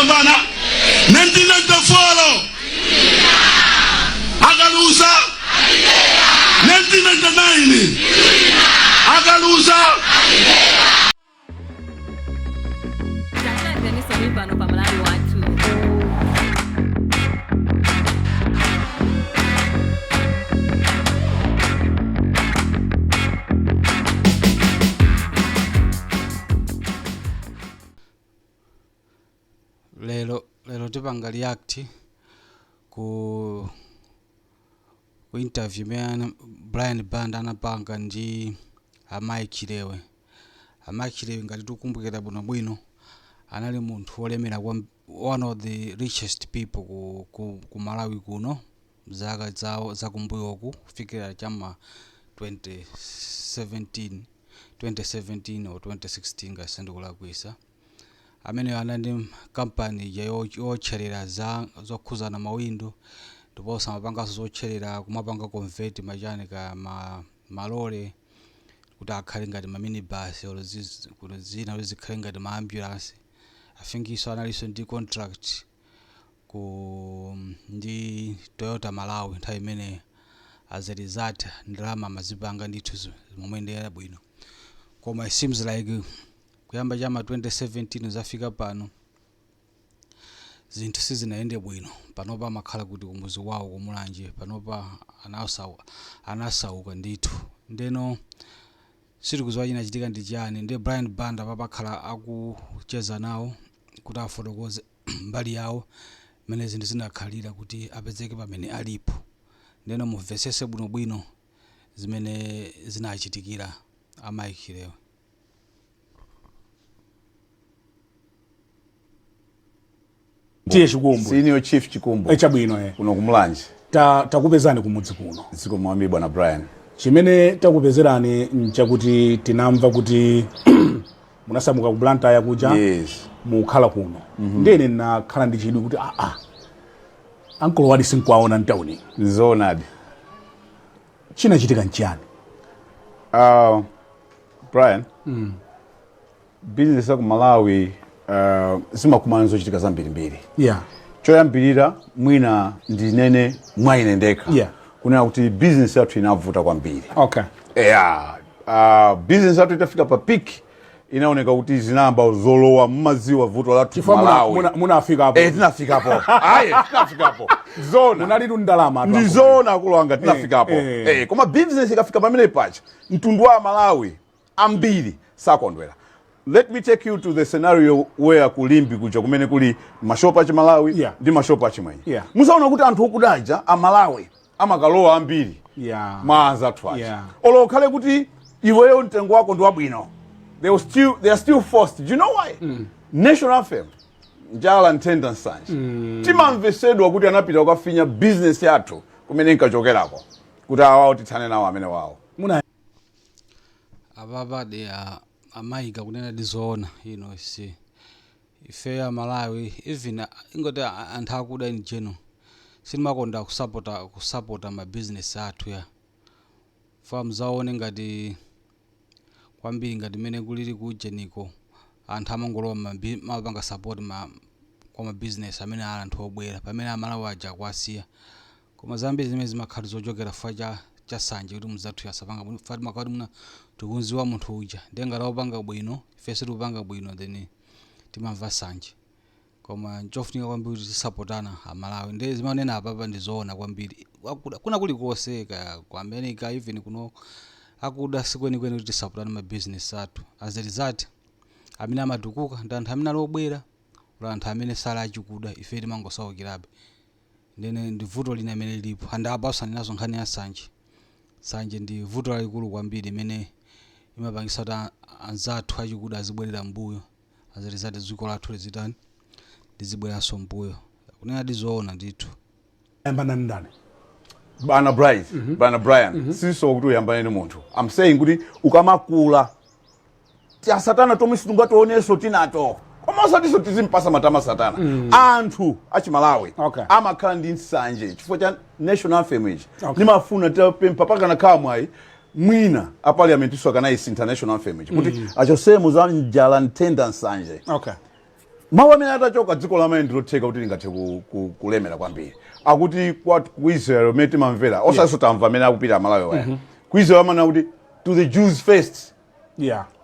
Anapambana 1994, akaluza 1999, akaluza. Talandireniso pano pa Malawi Wathu. Lero tipanga react ku interview imene Brian Banda anapanga ndi amayi Chilewe. Amayi Chilewe, ngati tikukumbukira bwinobwino, anali munthu wolemera, one of the richest people ku Malawi kuno zaka zawo zakumbuyoku, kufikira chama 2017, 2017 or 2016 ngati sindikulakwisa. Ameneyo anali ndi kampani ija yotcherera za zokhuzana mawindo, ndiponso amapanganso zotcherera, kumapanga convert machani ka malole kuti akhale ngati ma minibus or kuti zina kuti zikhale ngati ma ambulance. I think iso analinso ndi contract ku ndi Toyota Malawi nthawi imeneyo. As a result, ndalama amazipanga ndithu momwe bwino, koma it seems like kuyamba chama 2017 zafika pano zinthu sizinayende bwino. Panopa amakhala kuti kumuzi kwawo kumulanje. Panopa anasauka ndithu. Ndeno sitikudziwa chinachitika ndi chani. Ndi Brian Banda papakhala akucheza nawo kuti afotokoze mbali yawo mmene zinthu zinakhalira kuti apezeke pamene alipo. Ndeno mumvetsetse bwinobwino zimene zinachitikira amayi Chilewe. Tiye Chikumbu. Senior Chief Chikumbu. Chabwino eh. Kuno kumulanje. Takupezani kumudzi kuno. Zikomo kwambiri, bwana Brian. Chimene takupezerani nchakuti tinamva kuti munasamuka ku Blantyre kuja, mukhala kuno. Ndene nakhala ndi chidwi kuti aa, ankolo wadi sinkwaona mtawuni. Nzoonadi. Chinachitika nchiyani? Brian, business ya ku Malawi zimakumana zochitika zambirimbiri. Choyambirira, mwina ndinene mwa ine ndekha, kunena kuti business yathu inavuta kwambiri. Yeah. Business yathu itafika pa peak, inaoneka kuti zinayamba zolowa mmaziwa vuto lathu. Chifukwa Malawi. munafikapo. Eh, tinafikapo aye, tinafikapo zona. Munalitu ndalama atu. Ndizona, akulu anga, tinafikapo. Eh, koma business ikafika pamene pacha, mtundu wa Malawi ambiri sakondwera. Let me take you to the scenario where kulimbi kuja kumene kuli mashopu achimalawi ndi mashopu achimwenye, musaona kuti anthu okudaja amalawi amakalowa ambiri mwa anzathu aja. Olo ukhale kuti iweyo mtengo wako ndi wabwino, they are still forced. Do you know why? National anthem, njala, nthenda, nsanje. Timamvesedwa kuti anapita kukafinya business yathu kumene inkachokerako, kuti awawo tithane nawo amene wawo. Muna Apapa de amayika kunena ndi zoona ino si ife ya Malawi, even ingoti anthu akuda in general sitimakonda kusapota ma business athu ya fa. Mzaone ngati kwambiri ngati mmene kulili kujeniko, anthu amangolowa mapanga support kwa ma business amene ali anthu obwera, pamene amalawi aja akuwasiya. Koma zambiri zimene zimakhala zochokera fa cha sanje kuti mzathu yasapanga bwino, fa timakhala kuti muna tikunziwa munthu uja, ndiye ngati akupanga bwino, ife sitikupanga bwino, then timamva sanje. Koma nchofunika kwambiri kuti tisapotana amalawi. Ndiye zimanena apapa ndi zoona kwambiri. Akuda kuna kulikonse, ka ku America, even kuno, akuda sikwenikweni kuti tisapotane ma business athu. As a result, amene amatukuka ndi anthu amene ali obwera ula anthu amene sali achikuda, ife timangosaukirabe. Ndene ndi vuto lina imene lilipo. And apaso nazo nkhani ya sanje. Sanje ndi vuto lalikulu kwambiri imene imapangisa kuti anzathu achikuda azibwerera mbuyo. As a result, dziko lathu lizitani? Lizibweranso mbuyo. Kunena ndi zoona ndithu. Yambana ndani? Bwana Bright, bwana Brian, sinso kuti uyambane ndi munthu. I'm saying kuti ukamakula, tiasatana tomwe sitingationenso tinato, koma osatiso tizimpasa matama satana. Anthu achimalawi amakhala ndi nsanje chifukwa cha national anthem ichi. Nimafuna tapempha pakanakhala mwayi, mwina a parliament iso akanayisintha national anthem ichi kuti achosemo za njala, nthenda, nsanje. Mawu amene atachoka, dziko la Malawi ndilotheka kuti lingathe kulemera kwambiri. Akuti ku Israel umene timamvera, osanso tamva amene akupita Amalawi waya, ku Israel amanena kuti to the Jews first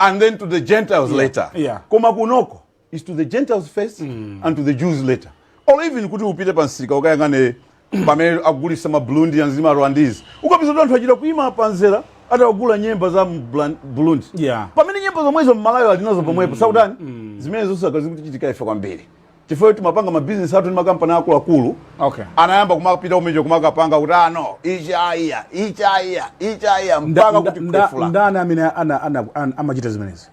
and then to the Gentiles later. Koma kunoko is to the Gentiles first and to the Jews later. Or even kuti upite pansika ukayang'ane pamene akugulisa ma Burundians ndi ma Rwandese, ukapeza kuti anthu achita kuima panzera atagula nyemba za Burundi, pamene nyemba zomwezo Mmalawi ali nazo pomwepo. Sakutani zimene zonse zikutichitika ife kwambiri chifukwa timapanga mabizinesi athu ndi makampani akuluakulu. Anayamba kumapita kumejo kumakapanga kuti ano ichi aiya, ichi aiya, ichi aiya, mpaka kuti kwefula. Ndani amene amachita zimenezi?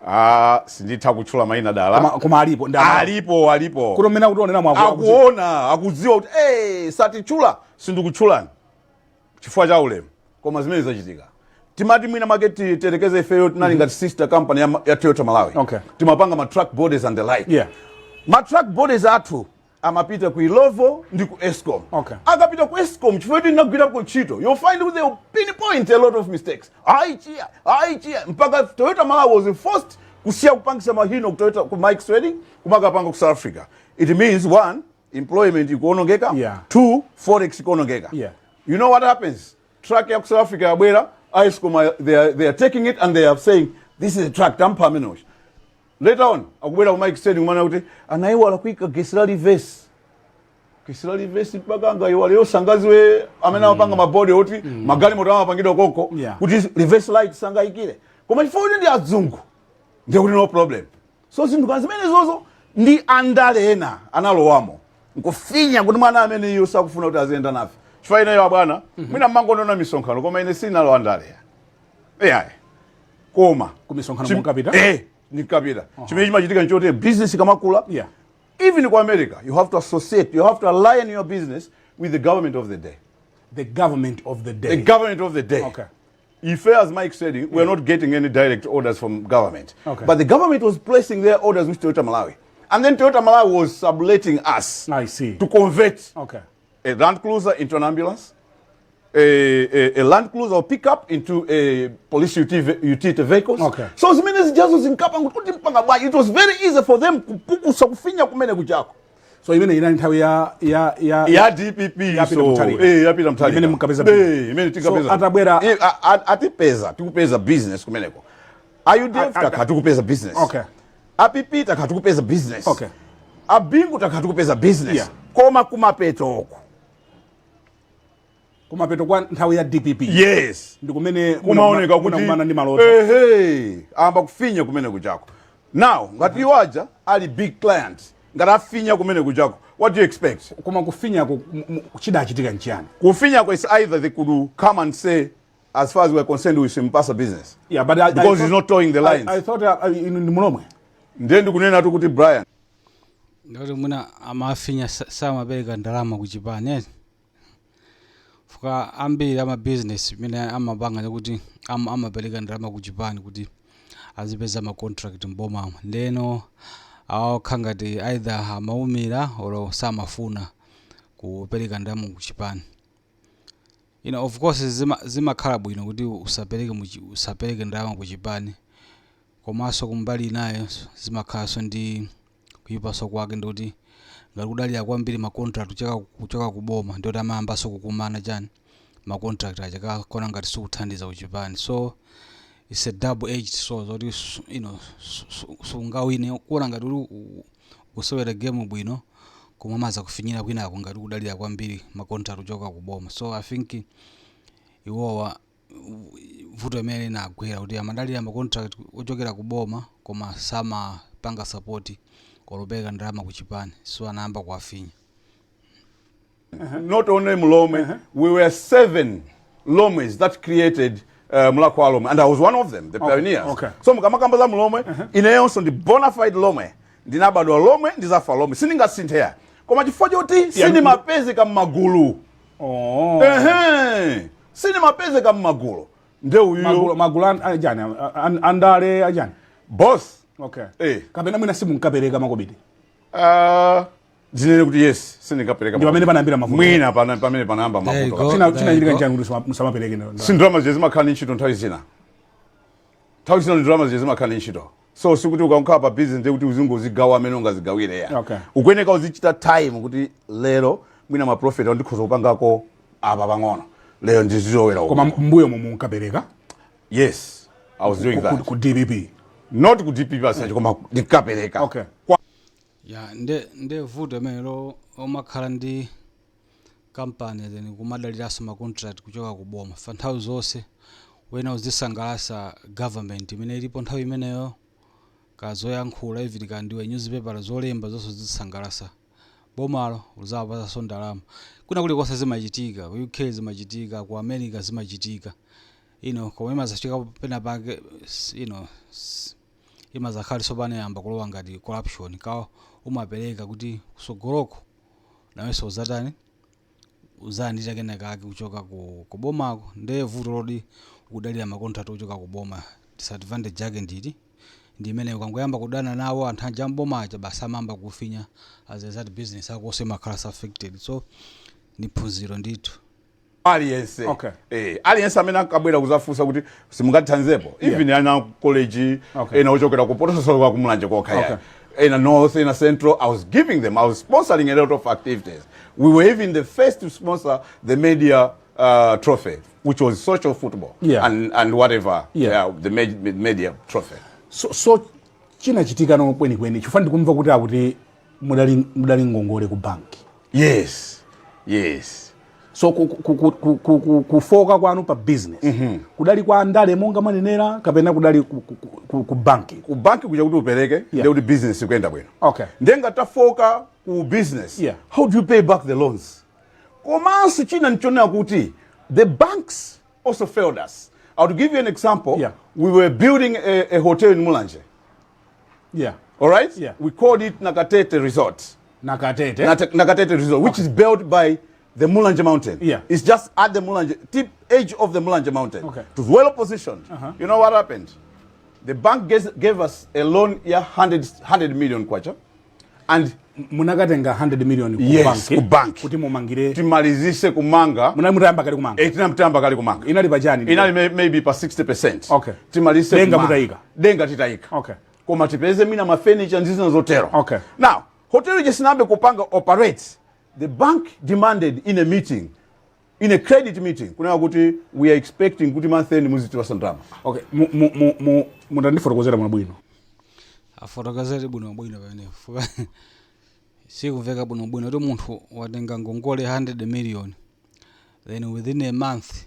Ah, sinditha kutchula mayina dala. Koma alipo ndi Alipo, alipo. Kuti mmene akutionera mwa Akuona, akudziwa kuti hey, satitchula, sindikutchulani chifukwa cha ulemu, koma zimene zachitika, timati mwina mwake titerekeze ifeyo tinali ngati sister company ya Toyota Malawi. Timapanga ma truck bodies and the like. Ma truck bodies athu amapita ku Illovo ndi ku Escom. Akapita ku Escom, chifukwa kuti ndinagwirako ntchito, you'll find kuti they will pinpoint a lot of mistakes, aichiya, aichiya, mpaka Toyota Malawi was forced kusiya kupangisa ma Hino ku Toyota, ku Mike's Trading, kumakapanga ku South Africa. It means one, employment ikuonongeka, two, forex ikuonongeka. You know what happens? Truck ya ku South Africa yabwera, Escom they are taking it and they are saying this is a truck tampha amenewo. Later on akubwera ku Mike Trading kumana kuti anayiwala kuika gesi la reverse, gesi la reverse, mpaka angayiwale yosangaziwe amene amapanga ma body oti magalimoto amapangidwa koko kuti reverse light sangayikire, koma chifukwa kuti ndi adzungu ndiye kuti no problem. So zinthu ka zimene zozo ndi andale ena analowamo nkufinya kuti mwana amene iyo sakufuna kuti aziyenda nafe, chifukwa ineyo abwana mwina mmangonona misonkhano, koma ine sinalo andale eyayi, koma Kumisonkhano munkapita? Eh, ninkapita. Chimene chimachitika nchoti business ikamakula, even ku America, you have to associate, you have to align your business with the government of the day. The government of the day. The government of the day. If, as Mike said, we're not getting any direct orders from government. But the government was placing their orders with Toyota Malawi. And then Toyota Malawi was subletting us I see. To convert a Land Cruiser into an ambulance, a Land Cruiser or pickup into a police utility vehicles. So zimene zijazo zinkapanga kuti mpanga bwanji. It was very easy for them kupukusa kufinya kumene kuchako. So imene inali nthawi ya Ya DPP. Ya Peter So Mutharika. Eh, ya Peter Mutharika. Imene munkapeza Eh, business. imene tinkapeza. So atabwera Eh, atipeza tikupeza business kumeneko. A UDF takhala tikupeza business. A PP takhala tikupeza business. Abingu takhala tikupeza business. Koma kumapeto uku. Kumapeto kwa nthawi ya DPP. Yes. Ndi kumene Kumaoneka kuti munakumana ndi malota. Ehe, amba kufinya kumene kuchako. Now ngati iwo aja ali big client, ngati afinya kumene kuchako, what do you expect? Koma kufinyako chidachitika nchiyani? Kufinyako is either they could come and say, as far as we're concerned, we simpasa business Yeah, but because he's not towing the lines. I thought inu ndi Mulomwe. Ndiye ndikunena tu kuti Brian Ndikuti mwina amafinya samapereka ndalama ku chipani eti fuka ambiri ama business imene amapanga chakuti amapereka ndalama ku chipani kuti azipeza ma contract mbomamo, ndeno awakha ngati either amaumira or samafuna kupereka ndalama ku chipani. Of course zimakhala bwino kuti usapereke ndalama ku chipani, komanso kumbali inayo zimakhalanso ndi kuyipanso kwake, ndikuti ngati kudalira kwambiri ma contract kuchoka ku boma, ndiyoti amayambanso kukumana chani ma contract aja kakona ngati sikuthandiza kuchipani. So it's a double edged sword zoti sungawine kuona ngati uli kusewera game bwino, koma amaza kufinyira kwinako ngati kudalira kwambiri ma contract kuchoka ku boma. So I think iwowa vuto imene linagwera kuti amadalira ma contract ochokera ku boma, koma samapanga support olopereka ndalama ku chipani, so anayamba kuwafinya. Not only Mlomwe, we were seven Lomwes that created Mulhako wa Lomwe, and I was one of them, the pioneers. So mukamakamba za Mlomwe, ineyonso ndi bona fide Lomwe. Ndinabadwa Lomwe, ndizafa Lomwe. Sindingasinthe. Koma chifukwa choti sindimapezeka m'magulu. Ehe. Sindimapezeka m'magulu. Nde uyu Magulu ajani, andale ajani? Boss. Eh. Kapena mwina simunkapereka makobidi? Zinene kuti yes, sindinkapereka. Ndi pamene panayambira mavuto. Mwina pamene panayamba There you mavuto. go. China There chinachitika you go. nchani kuti musamapereke Si ndalama zije zimakhala ndi ntchito nthawi zina. Nthawi zina ndalama zije zimakhala ndi ntchito. So sikuti ukakhala pa business ndiye kuti uzingozigawa amene ungazigawire ya. Ukuyeneka uzichita time kuti lero mwina ma profit ndikhoza kupangako apa pang'ono, lero ndizilowera uko. Koma mbuyo mu munkapereka? Yes, I was doing that. Ku DPP? Not ku DPP asacho, koma ndinkapereka. Ya, nde vuto imene omakhala ndi kampani then kumadaliranso ma contract kuchoka ku boma. Fa nthawi zonse wena uzisangalasa government imene ilipo nthawi imeneyo, kazoyankhula, even kandiwe newspaper, zolemba zonse zisangalasa bomalo, uzawapasanso ndalama. Kuna kulikonse zimachitika, ku UK zimachitika, ku America zimachitika koma imazafika pena pake imazakhaliso panayamba kulowa ngati corruption. Kawa umapereka kuti kusogoloko nawenso uzatani, uzandita kenakake kuchoka ku bomako. Ndiye vuto lodi ukudalira ma contract kuchoka ku boma, disadvantage yake nditi ndi imene ukangoyamba kudana nawo anthu aja mbomaja, basi, amamba kufinya. As a result, business yako also imakhala affected. So ni phunziro ndithu. Aliyense. Aliyense amene ankabwera kuzafunsa kuti simungatithandizepo, even ana college, ena ochokera ku potososoka kumulanje kokha, ena north, ena central, I was giving them, I was sponsoring a lot of activities. We were even the first to sponsor the media trophy, which was social football and whatever. The media trophy. So chinachitika no kwenikweni, chifukwa ndikumva kuti akuti mudali ngongole ku banki? Yes. So kufoka kwanu pa business kudali kwa andale monga manenera, kapena kudali ku banki? Ku banki kuja kuti upereke, ndiye kuti business ikuyenda bwino. Ndiye ngatafoka ku business, how do you pay back the loans? Komanso china nchonena kuti the banks also failed us. I will give you an example. We were building a hotel in Mulanje. All right? Yeah. We called it Nakatete Resort. Nakatete. Nakatete Resort, which is built by the Mulanje Mountain. It's just at the Mulanje tip edge of the Mulanje Mountain. It was well positioned. You know what happened? The bank gave us a loan, yeah, 100 million kwacha. And Munakatenga 100 million ku Yes, banki? Ku banki. Kuti mumangire? Timalizise kumanga. Munali mutayamba kale kumanga? Eh, tinamtamba kale kumanga. Inali pachani? Inali maybe pa 60%. Timalizise Denga kumanga. mutayika? Denga titayika. Koma tipeze mina ma furniture ndi zina zotero. Now, hotel ije sinambe kupanga operate. The bank demanded in a meeting, in a credit meeting, kunena kuti we are expecting kuti month end muzitipasa ndalama. Okay, mutandifotokozera bwino. Afotokozere bwinobwino pamenepo. Fuka sikumveka bwinobwino kuti munthu watenga ngongole 100 million, then within a month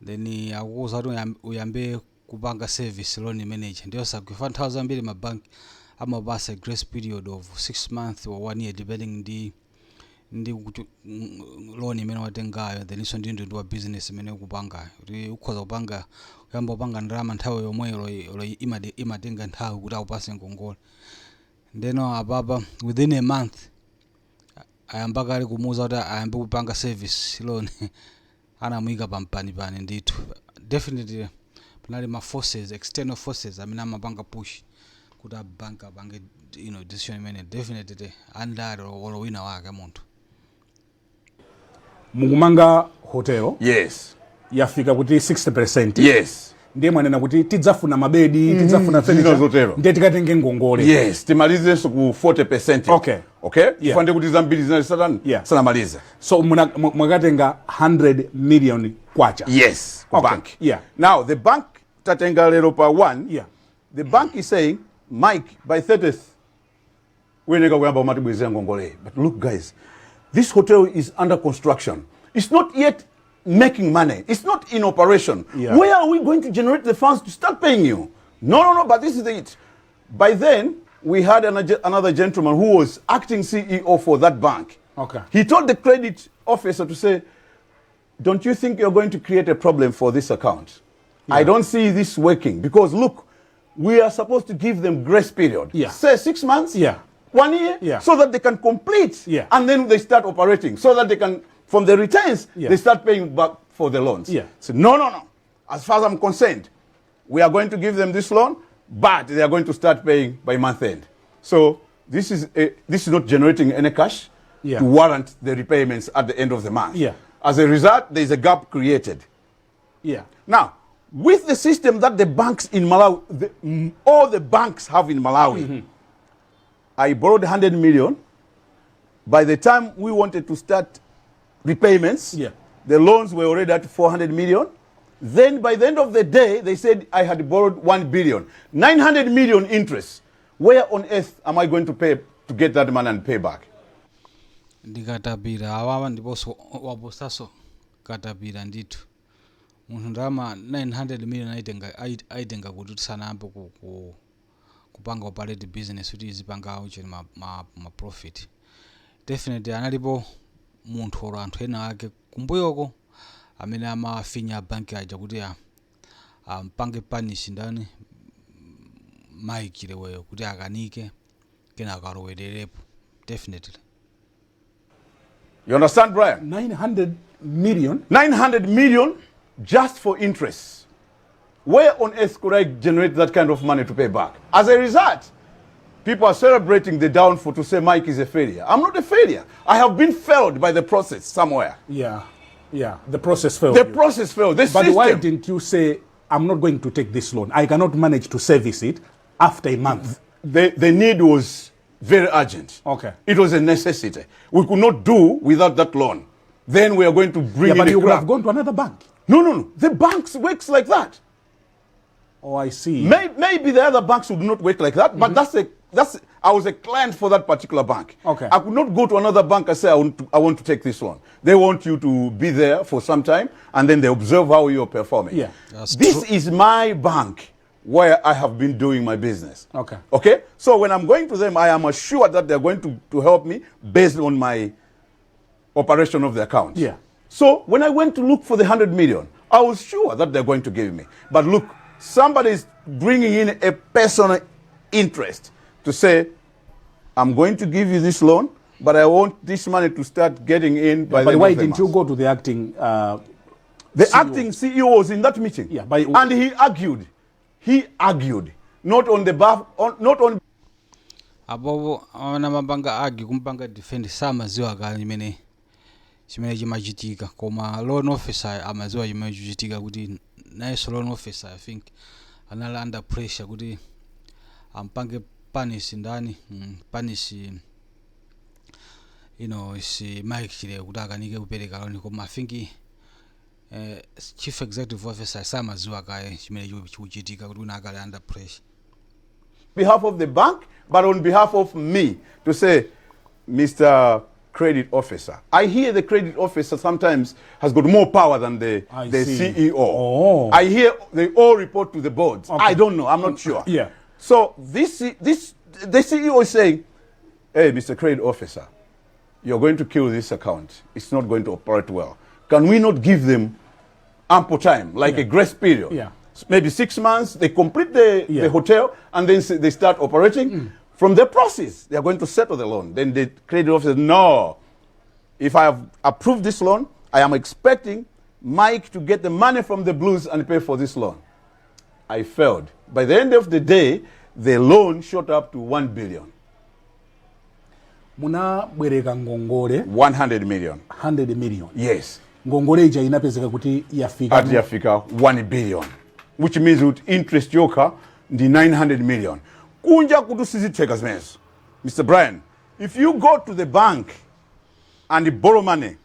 then akukuza kuti uyambe kupanga service loan manager. Ndiyo sakufa. Nthawi zambiri mabanki amapasa grace period of 6 months or 1 year, depending ndi kuti loan imene watengayo, then iso ndi ndi wa business imene ukupangayo, kuti ukhoza kupanga, kuyamba kupanga ndalama nthawi yomweyo, lo imatenga nthawi kuti akupase ngongole. Ndeno apapa within a month ayamba kale kumuuza kuti ayambe kupanga service loan. Anamuyika pampanipani ndithu. Definitely panali ma forces, external forces amene amapanga push kuti abank apange decision imene, definitely andale olo wina wake munthu. Mukumanga hotel? Yes. Yafika kuti 60%? Yes. Ndiye mwanena kuti tidzafuna mabedi, tidzafuna Zina furniture, zotero. ndiye tikatenge ngongole? Yes, timalizenso ku 40%. Okay. Chifukwa kuti zambiri zinali satani, sanamalize. So mwakatenga 100 million kwacha? Yes, ku bank. Now the bank, tatenga lero pa 1, the bank is saying, "Mike, by 30th uyeneka kuyamba umatibwezera ngongole." But look guys, this hotel is under construction. It's not yet making money. It's not in operation. Where are we going to generate the funds to start paying you? No, but this is it. By then we had another gentleman who was acting CEO for that bank. He told the credit officer to say, "Don't you think you're going to create a problem for this account? I don't see this working because look, we are supposed to give them grace period. Say 6 months, one year, so that they can complete, and then they start operating, so that they can, from the returns, they start paying back for the loans." So no. "As far as I'm concerned, we are going to give them this loan, but they are going to start paying by month end. So this is not generating any cash to warrant the repayments at the end of the month." As a result, there is a gap created. Now, With the system that the banks in Malawi, all the banks have in Malawi, I borrowed 100 million. By the time we wanted to start repayments, the loans were already at 400 million. Then by the end of the day, they said I had borrowed 1 billion. 900 million interest. Where on earth am I going to pay to get that money and pay back? Ndikatapira awawa, ndiponso waposaso katapira ndithu. Munthu ndalama 900 million aitenga kuti tisanayambe kupanga operate business kuti izipanga ucheni ma profit? Definitely analipo munthu olo anthu ena ake kumbuyoko amene amafinya banki aja kuti ampange punish ndani, Mike Chileweyo, kuti akanike kenaka alowererepo, definitely. You understand, Brian? 900 million. 900 million just for interest. Where on earth could I generate that kind of money to pay back? As a result, people are celebrating the downfall to say Mike is a failure. I'm not a failure. I have been failed by the process somewhere. Yeah, the process failed The you. Process failed. The But system. why didn't you say, "I'm not going to take this loan. I cannot manage to service it after a month"? The need was very urgent. It was a necessity. We could not do without that loan. Then we are going to bring Yeah, in but a you could crack. Have gone to another bank. No. The banks works like that. Oh, I see. Maybe the other banks would not work like that, but that's I was a client for that particular bank. I could not go to another bank and say I want to take this loan. They want you to be there for some time and then they observe how you're performing. That's This true. is my bank where I have been doing my business. Okay? So when I'm going to them, I am assured that they're going to help me based on my operation of the account. So when I went to look for the 100 million, I was sure that they're going to give me. But look, somebody is bringing in a personal interest to say, "I'm going to give you this loan, but I want this money to start getting in by But the end why of the didn't you month." go to the acting The CEO? Acting CEO was in that meeting. Yeah, And he argued. He argued. Not on the back, on, not on Apopo amene amapanga argue, kumpanga defend, samaziwa kale chimene chimachitika, koma loan officer amaziwa chimene chikuchitika, kuti nayenso loan officer, I think, anali under pressure kuti ampange punish ndani, punish si Mike Chilewe kuti akanike kupereka loan. Koma I think chief executive officer samaziwa kaye chimene chikuchitika, kuti wina akali under pressure. Behalf of the bank, but on behalf of me to say, "Mr. Credit Officer." I hear the credit officer sometimes has got more power than I the see. CEO. Oh. I hear they all report to the boards. Okay. I don't know. I'm not sure. So the CEO is saying, "Hey, Mr. Credit Officer, you're going to kill this account. It's not going to operate well. Can we not give them ample time, like a grace period? Maybe 6 months, they complete the hotel and then they start operating. From the process, they are going to settle the loan." Then the credit officer, "No. If I have approved this loan, I am expecting Mike to get the money from the blues and pay for this loan." I failed. By the end of the day, the loan shot up to 1 billion. Munabwereka ngongole 100 million. 100 million? Yes. Ngongole ija inapezeka kuti yafika At yafika 1 billion, which means with interest yokha ndi 900 million. Kunja kuti sizitheka zimenezo. Mr. Brian, if you go to the bank and borrow money,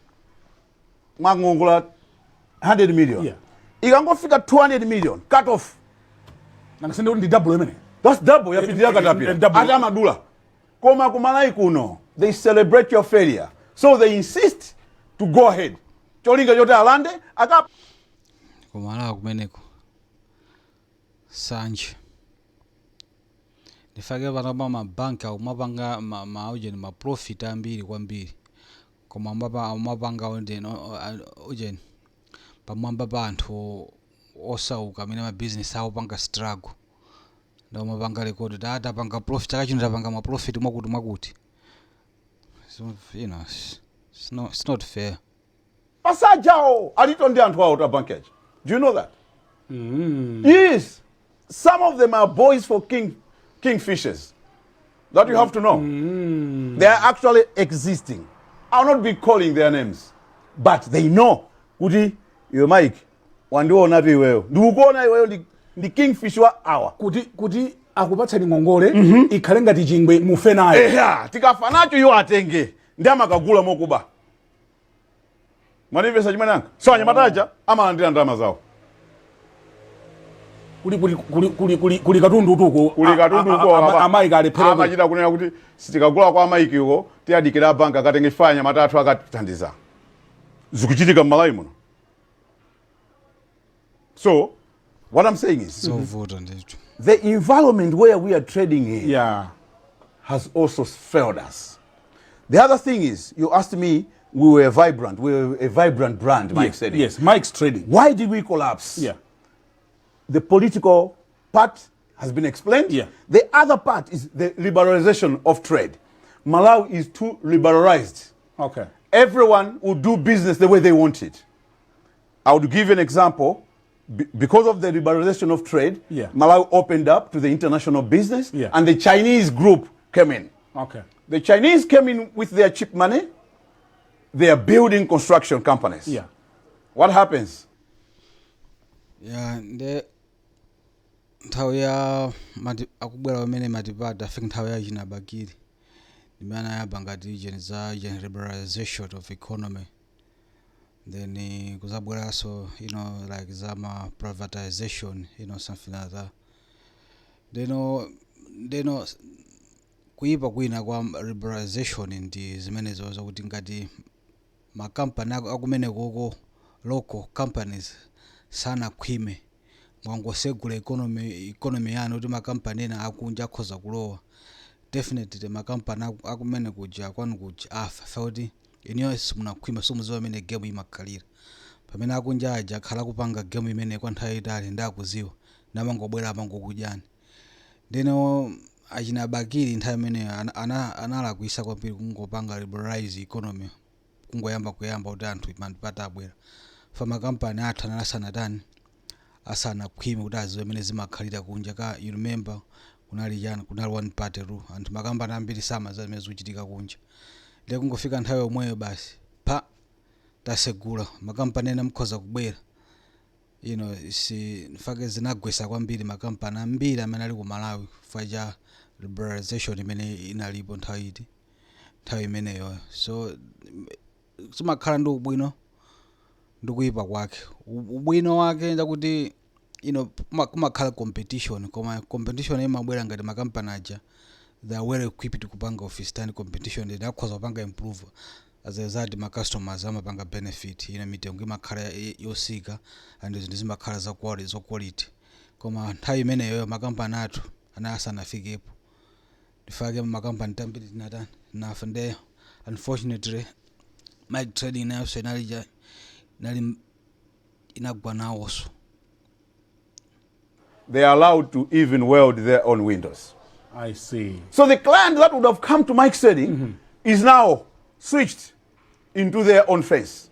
mwangongola 100 million, ikangofika 200 million, cut off. Nangasende kuti ndi double imene. That's double, yapitirira katapira. Double. Ati amadula. Koma kumalawi kuno, they celebrate your failure, so they insist to go ahead, cholinga choti alande aka Kumalawi kumeneko sanje ndifake panopa mabanki akumapanga maujeni, ma profit ambiri kwambiri, koma amapanga ujeni ujeni pamwamba pa anthu osauka amene mabizinesi awo panga struggle, ndi amapanga record ta tapanga profit chaka chino, tapanga ma profit mwakuti mwakuti. So, it's not fair. Pasajawo alito ndi anthu awo ta bank aja. Do you know that? Yes, some of them are boys for kingfishers. That you have to know. They are actually existing. I'll not be calling their names, but they know kuti iwe Mike. Wandiona iweyo, ndikukuona iweyo, ndi kingfish wa awa. Kuti akupatseni ngongole ikhale ngati chingwe, mufe nayo. Eya, tikafa nacho iwo atenge, ndi amakagula mokuba. Mwanimvesa chimene anga? So anyamataja amalandira ndalama zawo. Kuli katundu tuko. Kuli katundu uko. Amayi kalephera. Amachita kunena kuti sitikagula kwa amaiki uko, tiyadikira banka akatenge fanya anyamata athu akatithandiza. Zikuchitika m'Malawi muno. So what I'm saying is Zovuta ndithu. the environment where we are trading in has also failed us. The other thing is, you asked me, we were vibrant, we were a vibrant brand, Mike said it. Yes, Mike's Trading. Why did we collapse? The political part has been explained. The other part is the liberalization of trade. Malawi is too liberalized. Everyone will do business the way they want it. I would give you an example. Because of the liberalization of trade, Malawi opened up to the international business and the Chinese group came in. The Chinese came in with their cheap money. They are building construction companies. What happens? Ya, nde nthawi ya mati akubwera pamene matipata afika, nthawi ya chinabakiri ndimene anayamba ngati ijeni za ijeni liberalization of economy, then kuzabweranso like za ma privatization, something like that. Ndeno kuyipa kwina kwa liberalization ndi zimenezo, zokuti ngati makampani akumenekoko, local companies sanakhwime, mwangosegula economy yanu kuti makampani ena akunja akhoza kulowa, definitely makampani akumene kuja kwanu kuja afa, fakuti iniyo simunakhwima, simuziwa imene game imakhalira. Pamene akunja aja akhala kupanga game imene kwa nthawi itali, ndi akuziwa, namangobwera amangokudyani. Ndeno achina Bakili nthawi imeneyo analakwisa kwambiri kungopanga liberalize economy, kungoyamba kuyamba kuti anthu mantipata abwera fa makampani athu anali asanatani, asanakhwime kuti aziwe imene zimakhalira kunja ka. You remember kunali chani? Kunali one party rule. Anthu, makampani ambiri samaziwa zimene zikuchitika kunja. Ndiye kungofika nthawi yomweyo basi pa tasegula, makampani ena mukhoza kubwera. Si fake zinagwesa kwambiri makampani ambiri amene ali ku Malawi chifukwa cha liberalization imene inalipo nthawi iti, nthawi imeneyo. So zimakhala ndi ubwino ndi kuyipa kwake. Ubwino wake ndakuti kumakhala competition, koma competition imabwera ngati makampani aja they are well equipped kupanga withstand competition, then akhoza kupanga improve. As a result, ma customers amapanga benefit, mitengo imakhala yosika and zinthu zimakhala za quality, za quality. Koma nthawi imeneyo makampani athu anali asanafikepo. Ndifake makampani tambiri tinatani, nafa. Nde unfortunately Mike Trading nayonso inali inali inagwa nawonso. They are allowed to even weld their own windows. I see. So the client that would have come to Mike Trading is now switched into their own face.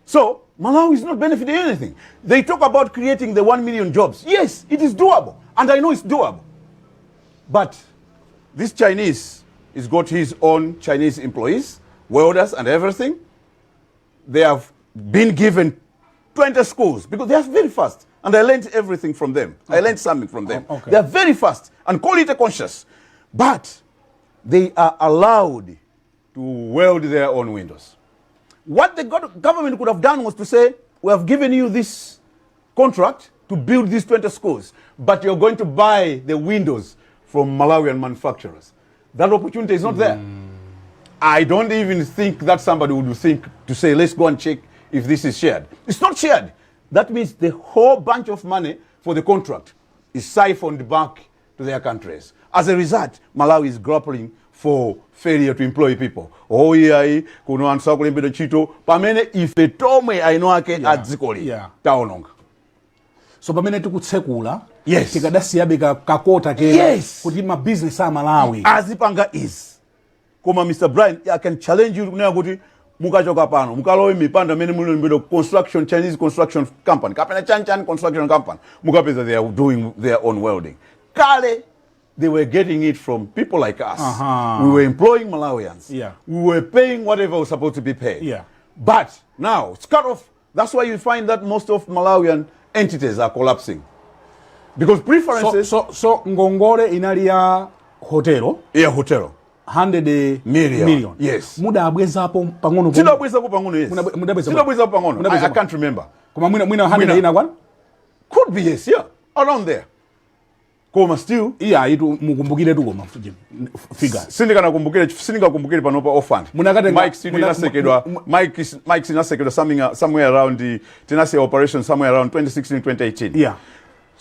So Malawi is not benefiting anything. They talk about creating the 1 million jobs. Yes, it is doable. And I know it's doable. But this Chinese has got his own Chinese employees, welders and everything. They have been given 20 schools because they are very fast. And I learned everything from them. I learned something from them. They are very fast and quality conscious. But they are allowed to weld their own windows. What the government could have done was to say, "We have given you this contract to build these 20 schools, but you're going to buy the windows from Malawian manufacturers." That opportunity is not there. I don't even think that somebody would think to say, "Let's go and check if this is shared." It's not shared. That means the whole bunch of money for the contract is siphoned back to their countries. As a result, Malawi is grappling for failure to employ people. Oh yeah, kuno anthu sakulembedwa ntchito pamene ife tomwe eni ake a dzikoli taononga. So pamene tikutsekula, tikadasiyabe ka quota kena kuti mabizinesi a Malawi azipanga izi. Koma Mr Brian, I can challenge you kunena kuti mukachoka pano mukalowe mipanda amene mulembedwa construction, Chinese construction company kapena chanchan construction company, mukapeza they are doing their own welding. Kale they were getting it from people like us. We were employing Malawians. We were paying whatever was supposed to be paid. But now it's cut off. That's why you find that most of Malawian entities are collapsing, because preferences. So ngongole inali ya hotelo? Yeah, hotel. 100 Million. Million. Yes. Mudabwezapo pang'ono? Tidabwezako pang'ono, yes. Mudabweza? Tidabwezako pang'ono. Mudabweza? I can't remember. Koma mwina 100 Mwina. ina kwana? Could be, yes, yeah, around there, koma still. Iya, ayitu mukumbukire tu, koma figure. Sindinganakumbukire panopa offhand. Munakatenga- Mike studio inasekedwa. Mike inasekedwa somewhere around the tinasiya operation somewhere around 2016, 2018.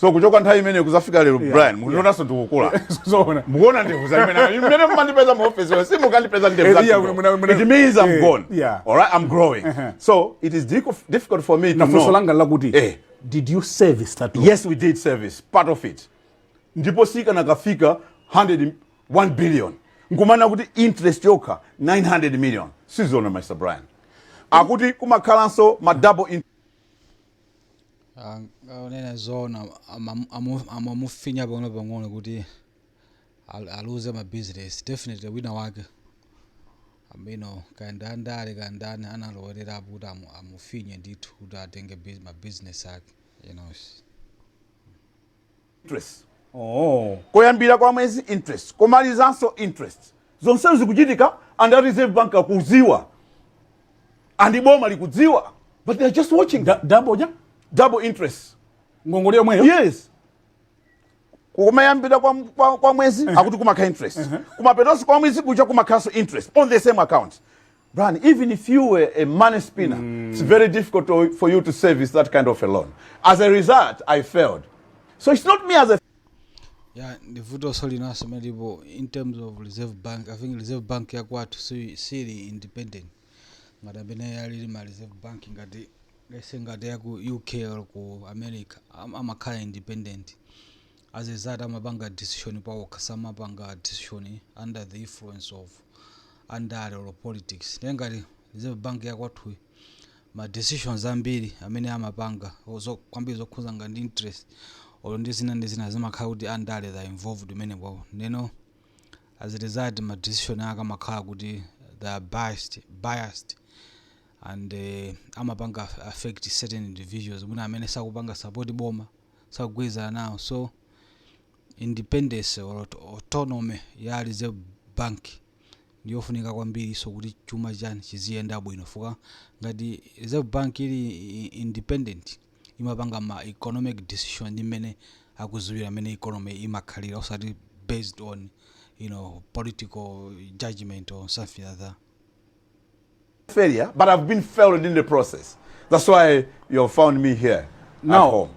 So kuchoka nthawi imene kuzafika lero, Brian, mukutionanso ndikukula. Zoona. Mukuona ndevu za imene imene mumandipeza mu office yo, simukandipeza ndevu za Yeah, kidogo. muna- It means I'm gone. All right, I'm growing. So it is difficult for me to Na funso know. langa lakuti, did you service that loan? Yes, we did service part of it, ndipo sikanakafika 100 1 billion nkumana kuti interest yokha 900 million. Sizona, Mr Brian, akuti kumakhalanso ma double Unena zoona, amamufinya pang'ono pang'ono kuti aluze ma business. Definitely wina wake amino kayandandale kayandani analowererapo kuti amufinye ndithu kuti atenge ma business ake. Interest. Oh. Koyambira kwa mwezi interest, komalizanso interest, zonsezo zikuchitika and a Reserve Bank akudziwa and boma likudziwa, but they are just watching. Double ja? Double interest. Ngongole yomweyo? Yes, kumayambira kwa mwezi akuti kumakha interest, kumapetonso kwa mwezi kucha kumakhaso interest on the same account. Brian, even if you were a money spinner, it's very difficult for you to service that kind of a loan. As a result, I failed. So it's not me as a Ya, ndivutonso linanso limene lipo in terms of Reserve Bank. I think Reserve Bank yakwathu sili independent ngati amene alili ma Reserve Bank, ngati lese ngati yaku UK or ku America. Amakhala independent. As a result, amapanga decision pawokha, samapanga decision under the influence of andale or politics. Ndiye ngati Reserve Bank yakwathu, ma decisions ambiri amene amapanga kwambiri zokhuza nga ndi interest or ndi zina ndi zina, zimakhala kuti andale they are involved imenepo. Ndeno as a result, ma decision ake amakhala kuti they are biased and amapanga affect certain individuals mwina amene sakupanga support boma, sakugwirizana nawo. So independence or autonomy ya Reserve Bank ndiyofunika kwambiri, so kuti chuma chani chiziyenda bwino fuka ngati Reserve Bank ili independent, imapanga ma economic decision ndi mmene akuziwira mmene economy imakhalira, osati based on political judgment or something like that. Failure, but I've been failed in the process. That's why you have found me here at Now- home.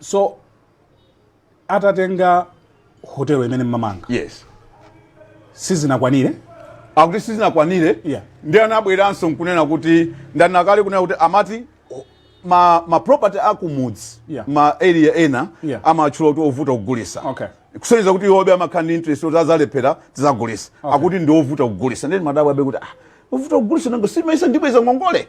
So atatenga hotelo imene mmamanga, sizinakwanire? Akuti sizinakwanire. Ndi anabweranso nkunena kuti ndanakale kunena kuti amati ma property akumudzi, ma area ena, amatchula kuti ovuta kugulisa, kusonyeza kuti iwobe amakhala ndi interest kuti azalephera tizagulisa. Akuti ndi ovuta kugulisa. Ndeni madabwa abe kuti, ah, ovuta kugulisa, nango simaisa ndibweza ngongole?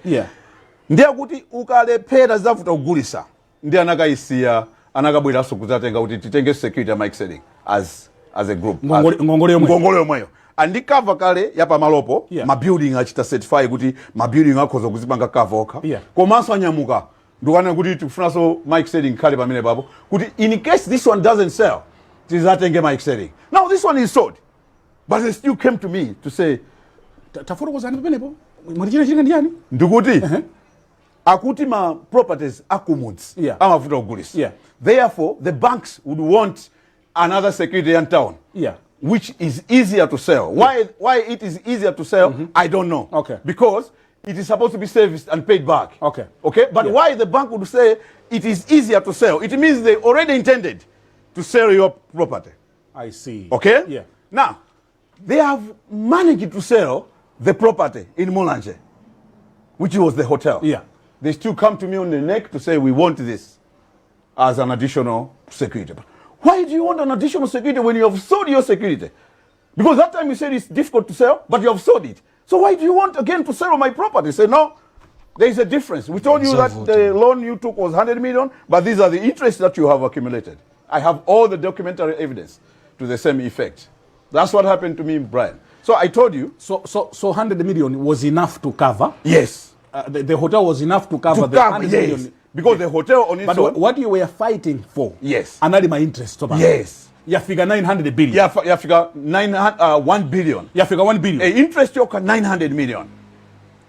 Ndiye kuti ukalephera zizavuta kugulisa. Ndi anakayisiya, anakabweranso kudzatenga kuti titenge security ya Mike Selling as a group. Ngongole yomweyo? Ngongole yomweyo andi cover kale yapamalopo. Ma building achita certify kuti ma building akhoza kuzipanga cover okha. Komanso anyamuka ndikukanena kuti tikufunanso Mike Selling khale pamene papo kuti in case this one doesn't sell, tizatenge Mike Selling. Now this one is sold, but they still came to me to say. Tafotokozani pamenepo, mwati china chitika ndiyani? Ndikuti akuti ma properties akumudzi amavuta kugulisa. Therefore the banks would want another security in town, which is easier to sell. Why it is easier to sell, I don't know, because it is supposed to be serviced and paid back. Okay, but why the bank would say it is easier to sell? It means they already intended to sell your property. I see. Okay? Yeah. Now, they have managed to sell the property in Mulanje, which was the hotel. They still come to me on the neck to say, "We want this as an additional security." But why do you want an additional security when you have sold your security? Because that time you said it's difficult to sell, but you have sold it. So why do you want again to sell my property? Say, "No, there is a difference. We told you that the loan you took was 100 million, but these are the interests that you have accumulated." I have all the documentary evidence to the same effect. That's what happened to me, Brian. So I told you. So 100 million was enough to cover Yes. The hotel was enough to cover To the cover, 100 yes. million. Because the hotel on its But own what you were fighting for Yes. anali ma interest tsopano. Yes. Yafika 900 billion. Yafika 900, 1 billion. Yafika 1 billion. Interest yokha 900 million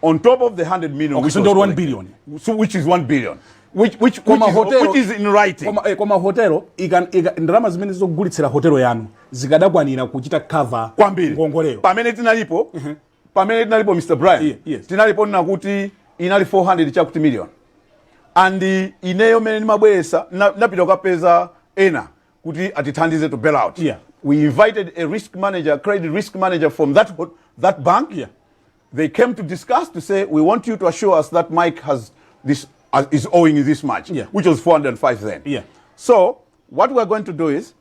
on top of the 100 million, Okay, which so was ndiyo 1 collected. billion. So which is 1 billion, which Koma is, hotel, which is in writing. Koma hotelo ndalama zimene zogulitsira hotelo yanu zikadakwanira kuchita cover Kwambiri. ngongoleyo. Pamene tinalipo, Mr Brian, Yeah, yes. tinalipo nakuti inali 400 chakuti million, and ineyo mene ndimabweresa napita kukapeza ena kuti atithandize to bail out. We invited a risk manager, credit risk manager from that bank. They came to discuss, to say, "We want you to assure us that Mike has this is owing you this much," which was 405 then. So what we're going to do is,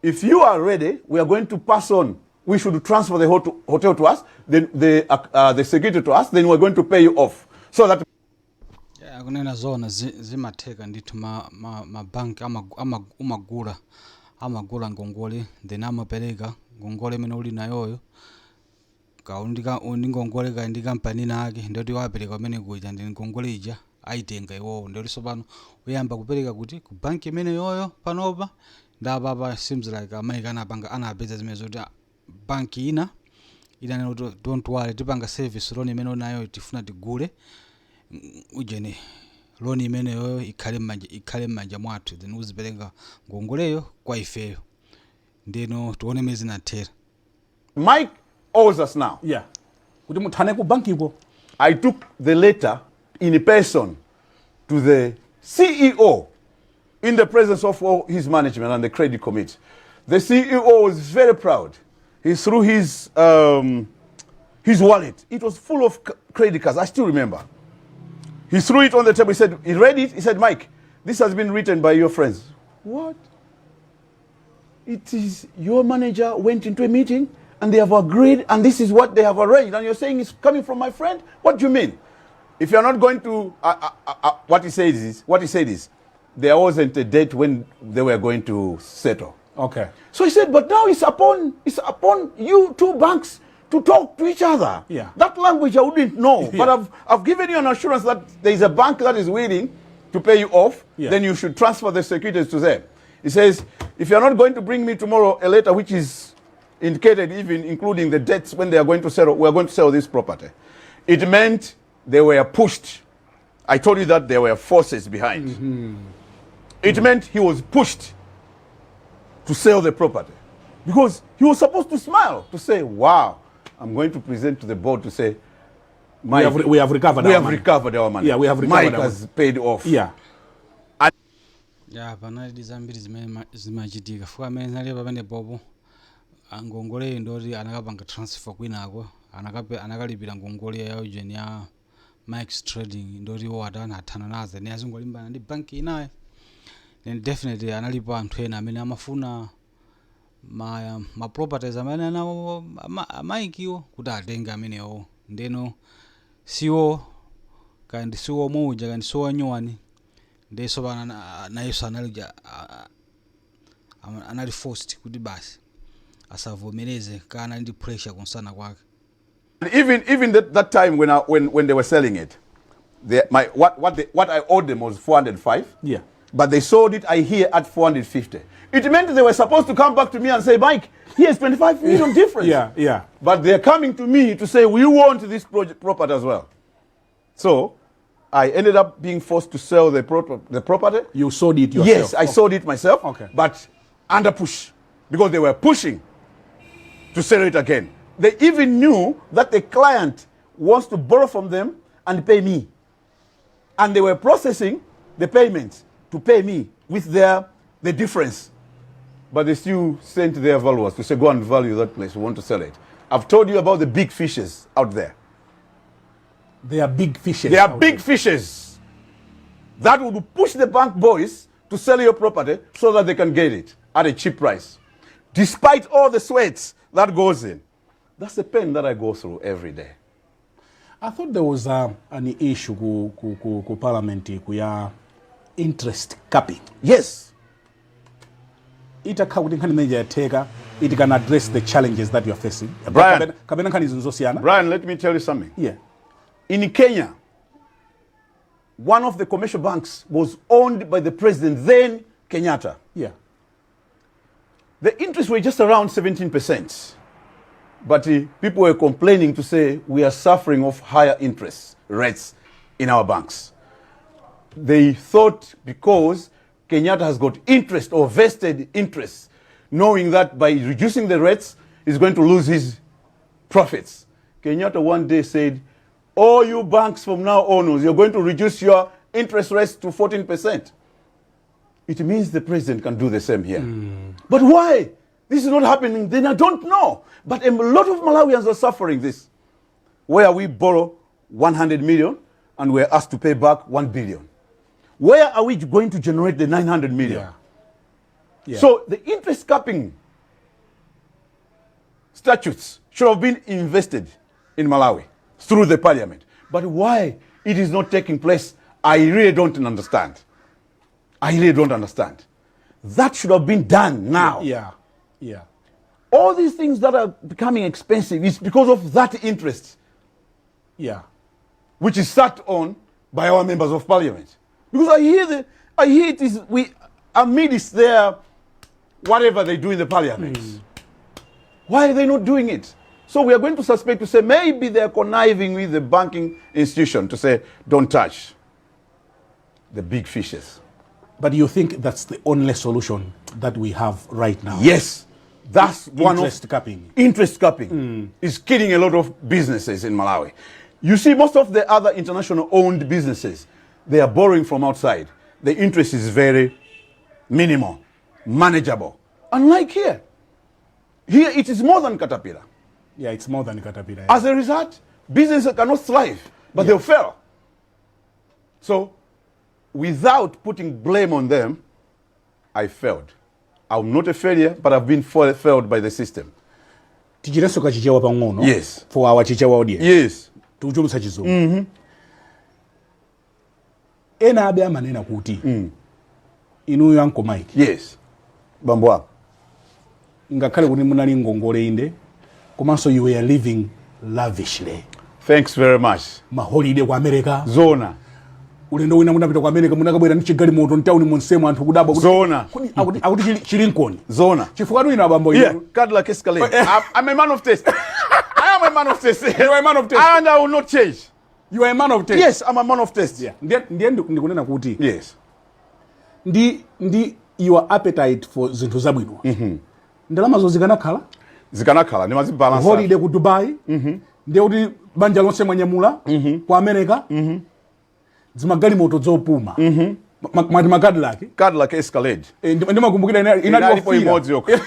if you are ready, we are going to pass on. We should transfer the hotel to us, then the security to us, then we're going to pay you off. So that Yeah, kunena zona zimatheka ndithu. Mabanki amagula ngongole, then amapereka ngongole imene uli nayoyo ka uli ngongole ka ndi kampani nake, ndoti wapereka kumene kuja, ndi ngongole ija ayitenga iwowo, ndoti tsopano uyamba kupereka kuti ku banki imene yoyo. Panopa ndapapa seems like amayi anapanga, anapeza zimene zoti banki ina inanena kuti, "Don't worry, tipanga service loan imene unayo, tifuna tigule ujene loan imeneyo ikhale m'manja mwathu, then uzipereka ngongoleyo kwa ifeyo." Ndeno tione mene zinathera. Mike owes us now. Yeah, kuti muthane ku bankiko. I took the letter in person to the CEO in the presence of all his management and the credit committee. The CEO was very proud. He threw his wallet. It was full of credit cards. I still remember. He threw it on the table. He said, he read it. He said, "Mike, this has been written by your friends." "What?" "It is your manager went into a meeting and they have agreed and this is what they have arranged. And you're saying it's coming from my friend? What do you mean? If you're not going to," what he said is, there wasn't a date when they were going to settle. So he said, "But now it's upon you two banks to talk to each other. That language I wouldn't know. But I've given you an assurance that there is a bank that is willing to pay you off. Then you should transfer the securities to them." He says, "If you're not going to bring me tomorrow a letter which is indicated, even including the dates when they are going to settle, we are going to sell this property." It meant they were pushed. I told you that there were forces behind. It meant he was pushed to sell the property because he was supposed to smile, to say, "Wow, I'm going to present to the board to say, Mike, We have recovered we our have money. Recovered our money. Yeah, we have recovered Mike our has paid off." Ya, panali zambiri zimene zimachitika fuka amene zinali pamene popo ngongoleyo ndoti anakapanga transfer kwinako, anakalipira ngongole ya ujeni ya Mike's Trading, ndoti iwo atani, athana nazo, ne azingolimbana ndi banki inayo. Then definitely analipo anthu ena amene amafuna ma properties amene anawo amayikiwo kuti atenge amenewo. Ndeno siwo kandi siwo omwe uja kandi siwo anyuwani, ndeso pana nayenso anali forced kuti basi asavomereze kana ndi pressure kunsana kwake. And even that time when they were selling it, they, my, what, they, what I owed them was 405. But they sold it, I hear, at 450. It meant they were supposed to come back to me and say, "Mike, here's 25 million difference." But they're coming to me to say, "We want this project property as well." So I ended up being forced to sell the property. You sold it yourself? Yes, I sold it myself. But under push, because they were pushing to sell it again. They even knew that the client wants to borrow from them and pay me. And they were processing the payments to pay me with the difference. But they still sent their valuers to say, "Go and value that place. We want to sell it." I've told you about the big fishes out there. They are big fishes They are out big there. Fishes that would push the bank boys to sell your property so that they can get it at a cheap price, despite all the sweats that goes in. That's the pain that I go through every day. I thought there was an issue ku parliament ku ya interest capping. Yes. Itakhala kuti nkhani imeneyi yatheka, it can address the challenges that you are facing. Brian. Kapena nkhani izi nzosiyana? Brian, let me tell you something. Yeah. In Kenya, One of the commercial banks was owned by the president then, Kenyatta. The interest were just around 17%. But people were complaining to say we are suffering of higher interest rates in our banks. They thought because Kenyatta has got interest or vested interest, knowing that by reducing the rates, he's going to lose his profits. Kenyatta one day said, "All you banks from now on, you're going to reduce your interest rates to 14%." It means the president can do the same here. But why this is not happening, then I don't know. But a lot of Malawians are suffering this, where we borrow 100 million and we're asked to pay back 1 billion. Where are we going to generate the 900 million? So the interest capping statutes should have been invested in Malawi through the parliament. But why it is not taking place, I really don't understand. I really don't understand. That should have been done now. All these things that are becoming expensive is because of that interest, which is sat on by our members of parliament. Because I hear it is we amidst their whatever they do in the parliament. Why are they not doing it? So we are going to suspect to say maybe they are conniving with the banking institution to say, "Don't touch the big fishes." But you think that's the only solution that we have right now? Yes, that's one Interest of capping. Interest capping is killing a lot of businesses in Malawi. You see, most of the other international owned businesses, they are borrowing from outside. The interest is very minimal, manageable. Unlike here. Here it is more than caterpillar. Yeah, it's more than caterpillar. As a result, businesses cannot thrive, but they'll fail. So, without putting blame on them, I failed. I'm not a failure, but I've been failed by the system. Tichitenso kachichewa pang'ono. Yes. For our Chichewa audience. Yes. Tikuchulutsa Chizungu. Ena abe amanena kuti inuyo, Uncle Mike, Yes. Bambo ako. Ngakhale kuti munali ngongole inde, komanso you were living lavishly. Thanks very much. Maholiday ku America. Zona. Ulendo wina munapita ku America, munakabwera ndi chigalimoto mtawuni monsemo, anthu kudabwa kuti Zona. Kodi akuti chili Lincoln? Zona. Chifukwa tu ino abambo inu Cadillac Escalade. I'm a man of taste. I am a man of taste. You are a man of taste. And I will not change. You are a man of taste. Yes, I'm a man of taste. Yeah. Ndiye ndikunena kuti ndi your appetite for zinthu zabwino, ndalamazo zikanakhala Zikanakhala ndimazibalansa. Holiday ku Dubai, ndiye kuti banja lonse mwanyamula ku America, zimagalimoto zopuma. Mwati maCadillac? Cadillac Escalade. Ndimakumbukira inali Inalipo yofira. imodzi yokha.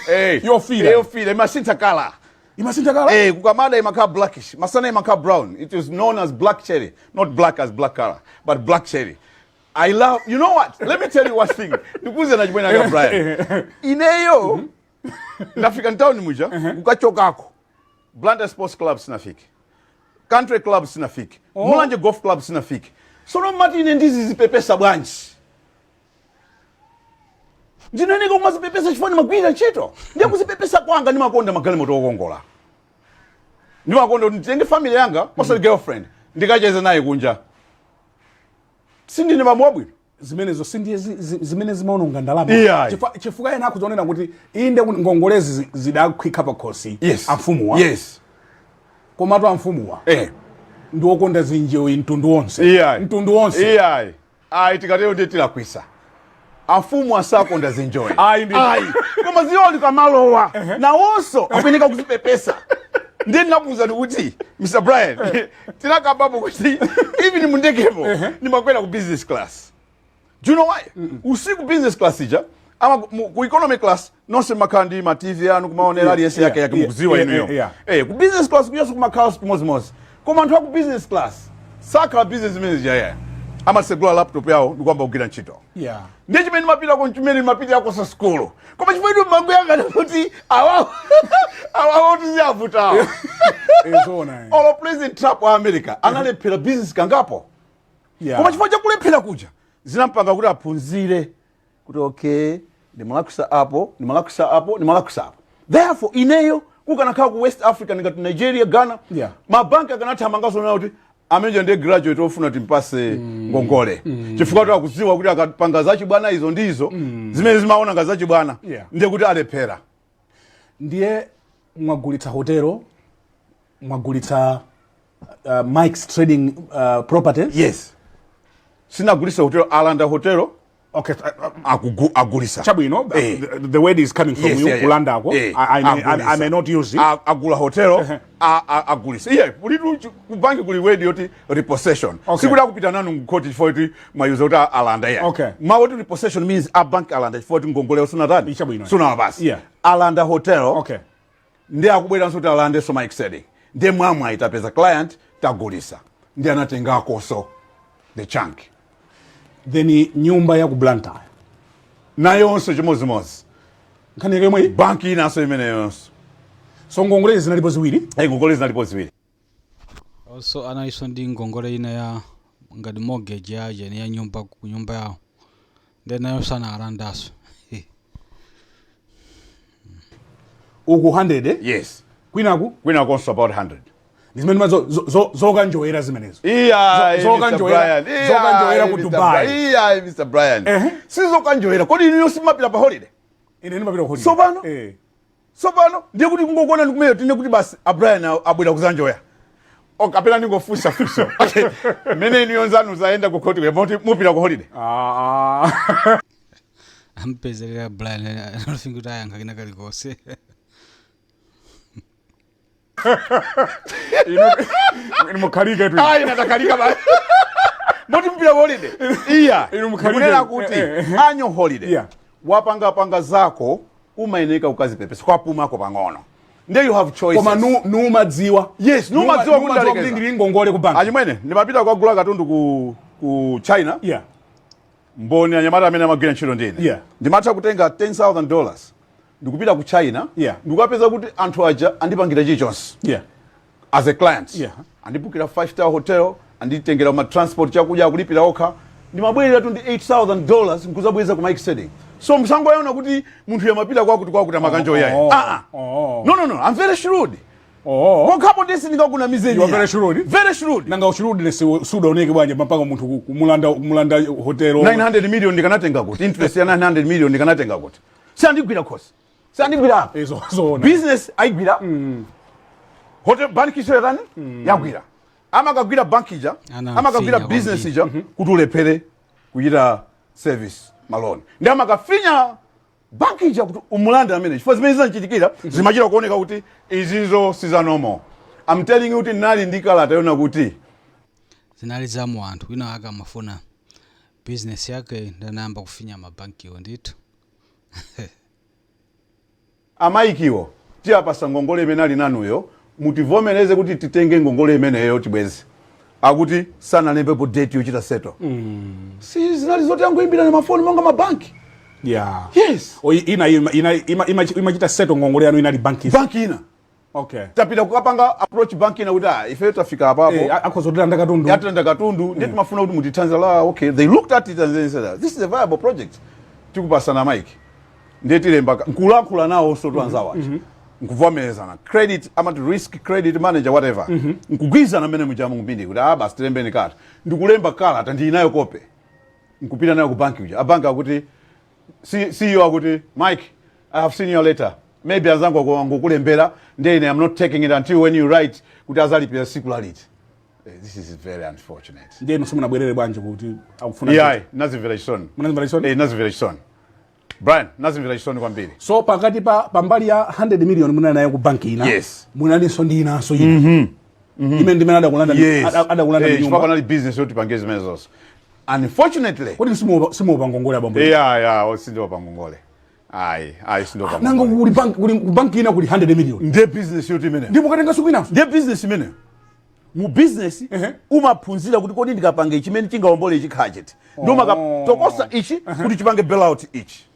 Yofira. Yofira imasintha colour. Imasintha colour. Kukamada imakhala blackish, masana imakhala brown. It is known as black cherry, not black as black color, but black cherry. I love, you know what? Let me tell you one thing. Ndikuuze na chimwene aka Brian. Ineyo ndafika mtown muja kukachokako. Blantyre Sports Club sinafike. Country Club sinafike. Mulanje Golf Club sinafike. Sono mati ine ndizizipepesa bwanji? Ndineneka kumazipepesa chifukwa ndimagwira ntchito. Ndiye kuzipepesa kwanga ndimakonda magalimoto okongola. Ndimakonda kuti nditenge family yanga, osati girlfriend, ndikacheze naye kunja. Sindine bambo wabwino? Zimenezo sindiye zimene zimaononga ndalama? Iyayi. Chifukwa ena akuzonena kuti inde ngongolezi zidakhwikha pakhosi amfumuwa, komatu amfumuwa ndi okonda zinjewi mtundu wonse. Iyayi. Mtundu wonse. Iyayi, ayi, tikatero ndiye tilakwisa. Amfumu asakonda zinjoyi. Ayi, Ayi, koma ziwo likamalowa nawonso akuyeneka kuzipepesa. Ndiye ndinakuwuzani kuti, Mr Brian, tinakabapo kuti even mundekemo ndimakwera ku business class. Do you know why? Usiku business class ija ama ku economy class nonse makhala ndi ma TV anu kumaonera, aliyense yake yake, mukuziwa inuyo. Ku business class kuyaso kumakhala chimodzimodzi, koma anthu aku business class sakhala business manager yaya, amasegula laptop yawo ndikuyamba kugwira ntchito. Ndiye chimene ndimapitako, chimene ndimapitako sa sukulu, koma chimene ndimanguyangana kuti awawo awawo tiziyavutawo. Zoona, eh. Olo President Trump wa America analephera business kangapo, koma chifukwa chakulephera kuja zinampanga kuti aphunzire kuti, okay, ndimalakwisa apo, ndimalakwisa apo, ndimalakwisa apo. Therefore ineyo kukanakhala ku West Africa ngati Nigeria, Ghana, mabanki akanathamangaso nawo kuti Ameneyo ndiye graduate ofuna timpase ngongole, chifukwa kuti akudziwa kuti akapanga zachibwana izo ndizo zimene zimaona nga zachibwana, ndiye kuti alephera. Ndiye mwagulitsa hotelo, mwagulitsa Mike's Trading Properties. Yes, sinagulitsa hotelo, alanda hotelo. Okay. Agulisa. Chabwino. The word is coming from you, kulandako. I may not use it. Agula hotelo, agulisa. Iye kulitu kubanki kuli word yoti repossession. Sikuti akupita nanu mkhoti chifukwa kuti mwayuza kuti alanda iye. Mawu oti repossession means a bank alanda chifukwa kuti ngongole sunatani? Chabwino. Sunawapasi. Alanda hotelo. Ndi akubweranso kuti alandenso Mike Trading. Ndiye mwamwayi tapeza client, tagulisa, ndi anatengakonso the chunk. Then nyumba ya ku Blantyre? Nayonso chimodzimodzi. Nkhani yake yomwe? Banki inanso imeneyonso. So ngongole zinalipo ziwiri? Ngongole zinalipo ziwiri. Also analinso ndi ngongole ina ya ngati mortgage ya jeni ya nyumba, ku nyumba yawo, then nayo sanalandanso. Uku 100, eh? Yes. Kwinaku? Kwinakonso about 100. Ndi zimene zokanjoyera zimenezo. Iya. Zokanjoyera, zokanjoyera ku Dubai. Iya, Mr Brian. Sizokanjoyera. Kodi inu simapita pa holiday? Ine ndimapita ku holiday. Tsopano? Eh. Tsopano ndiye kuti kungokuona ndikumeyo tine kuti basi, a Brian abwera kuzanjoya. Kapena ndingofunsa funso. Okay. Mmene inu yonzanu zayenda ku khoti moti mupita ku holiday? Ah. Ampezerera Brian, I don't think kuti ayankha kina kalikonse. Inu mukhalike tu. Ayi, natakalika basi. Moti mupita ku holiday? Iya. Inu mukhalike. Ndikunena kuti annual holiday. Wapangapanga zako, umayeneka ukazipepesa kwapumako pang'ono. Ndiye you have choices. Koma numadziwa. Yes, numadziwa kuti numadziwa ndalekeza. kuti ndili ngongole ku bank. Achimwene, ndimapita kukagula katundu ku China. Mboni anyamata amene amagwira ntchito ndine. Ndimatha kutenga $10,000 ndikupita ku China, ndikukapeza kuti anthu aja andipangira chilichonse as a client. Andibukira 5 star hotel, anditengera ma transport, chakudya akulipira okha. Ndimabwerera tu ndi $8,000 nkuzabweza ku Mike Trading. So msangoyaona kuti munthu yamapita kwakuti kwakuti amakanjoya. Ah ah. No, I'm very shrewd. Kokhapo ndisi ndingakunamizeni. You are very shrewd? Very shrewd. Nanga ushrewdness sudaoneke bwanji mpaka munthu kumulanda hotelo? 900 million ndikanatenga kuti? Interest ya 900 million ndikanatenga kuti? Siandigwira khosi, siandigwira apa. Zoona. Business ayigwira, hotel bank iso yatani, yagwira. Amakagwira bank ija, Ana amakagwira mfinya business kwambiri. ija kuti ulephere kuchita service maloni, ndi amakafinya banki ija kuti umulande amene, chifukwa zimene zinanchitikira zimachita kuoneka kuti izizo sizanomo. I'm telling you kuti nali ndi kalata yona kuti Zinali za mu anthu wina ake amafuna business yake, ndanayamba kufinya mabankiwo ndithu. Amaikiwo tiyapasa ngongole imene ali nanuyo, mutivomereze kuti titenge ngongole imeneyo tibweze. Akuti sanalembepo date yochita settle. Si zinali zoti angoyimbirana mafoni monga mabanki. Yes. O, ina imachita settle ngongole yanu inali banki? Banki ina. Tapita kukapanga approach banki ina kuti ah, ife tafika apapo. Akhoza kutilanda katundu. Yatilanda katundu, ndiye timafuna kuti mutithandize la. Okay, they looked at it and then said, "This is a viable project, tikupasana mike." Ndiye tilemba nkulankhula nawo so tu anzawo aja, nkuvomerezana, credit amati risk credit manager, whatever, nkugwirizana mmene mujamu kumbindi kuti ah, basi, tilembeni kalata. Ndikulemba kalata, ndili nayo copy, nkupita nayo ku banki uja. Abanki akuti, CEO akuti, "Mike, I have seen your letter. Maybe anzangu angokulembera, ndiye ine I'm not taking it until when you write kuti azalipira siku laliti." This is very unfortunate. Ndiye inu simunabwerere bwanji kuti akufuna? Iyayi, nazimvera chisoni. Munazimvera chisoni? Eh, nazimvera chisoni, Brian, nazimvera chisoni kwambiri. So pakati pa pambali ya 100 million munali nayo ku banki ina, Yes. munalinso ndi inanso ina imene ndimene adakulanda? Yes. Adakulanda Chifukwa nyumba. panali business yoti pange zimene zonse, unfortunately. Kodi simuopa ngongole, abambo? Yeah, sindiwopa ngongole, ayi ayi, sindiwopa Nanga ngongole. kuli bank, kuli ku banki ina kuli 100 million. Ndiye business yoti imeneyo. Ndipo katenganso kwinanso? Ndiye business imeneyo. Mu business umaphunzira kuti kodi ndikapange chimene chingawombole ichi khacheti, ndi umakatokosa ichi kuti chipange bailout ichi.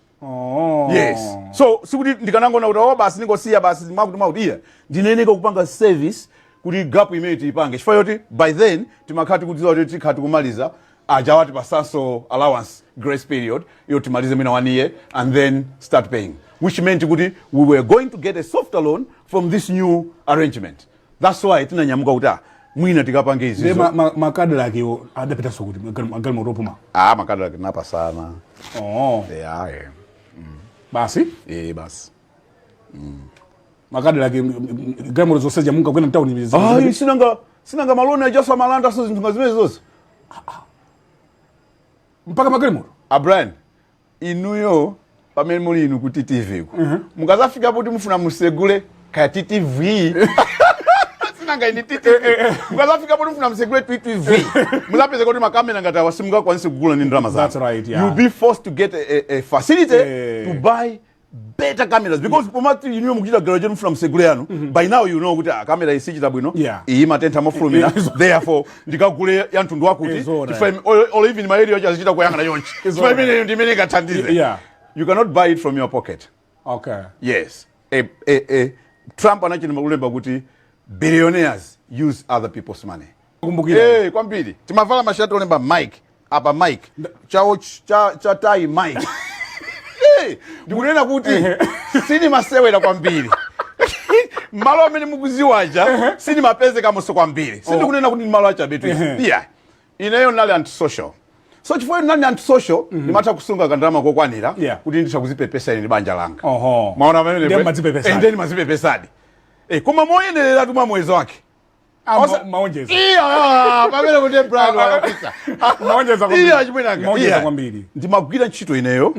Yes, so sikuti ndikanangona kuti oh, basi, ndingosiya basi, mwakuti mwakuti. Iya, ndineneka kupanga service kuti gap imene tiyipange, chifukwa yoti by then timakhala tikudziwa kuti tikhala tikumaliza aja wati pasanso allowance, grace period yoti timalize mwina one year and then start paying, which meant kuti we were going to get a softer loan from this new arrangement. That's why tinanyamuka kuti ah, Mwina tikapange Ndiye izizo. ma Cadillac iwo adapitanso kuti, magalimoto opuma? Ah, ma Cadillac napasana. Oh. Yeah, yeah. Basi. Eh, basi. Ma Cadillac, galimoto zonse jamunga kwena mtawuni. Ayi, sinanga ma loan ajaso amalanda so zinthu ngazimene zonse. Mpaka magalimoto? A Brian, inuyo pamene muli inu ku TTV ku, mukazafika kuti mufuna musegule kaya TTV, sinanga ini TTV, mukazafika kuti mufuna musegule TTV, muzapeza kuti makamera ngati awa simungakwanise kugula ndi ndalama zanu. That's right, yeah. You'll be forced to get a facility to buy better cameras, because pomati inuyo mukuchita graduate, mufuna musegule yanu, by now you know kuti ah, kamera isichita bwino, iyi matentha mofulumira, therefore ndikagule ya mtundu wakuti, Izona. chifukwa or even ma area azichita kuyang'ana chonchi, chifukwa imeneyo ndi imene ingathandize. You cannot buy it from your pocket. Yes, a Trump anachita kulemba kuti billionaires use other people's money. Kumbukira. Eh, kwambiri timavala mashati olemba Mike apa, Mike chawo cha tai Mike. Eh, ndikunena kuti sinimasewera kwambiri. Malo amene mukuziwaja sinimapezekamonso kwambiri. Sindikunena kuti ndi malo achabetu. Yeah, ineyo ndinali antisocial, so chifukwa ndinali antisocial, ndimatha kusunga kandalama kokwanira kuti nditha kuzipepesa ine ndi banja langa. Maona pamene? Ndiye mumadzipepesadi. Eh, ndiye ndimazipepesadi. Eh, koma moyenerera tu mwa mwezi wake. Maonjeza. Iya, pamene kuti Brian walakwitsa. Maonjeza kwambiri. Iya, chimwenanga. Maonjeza Iya. kwambiri. Ndimagwira ntchito ineyo.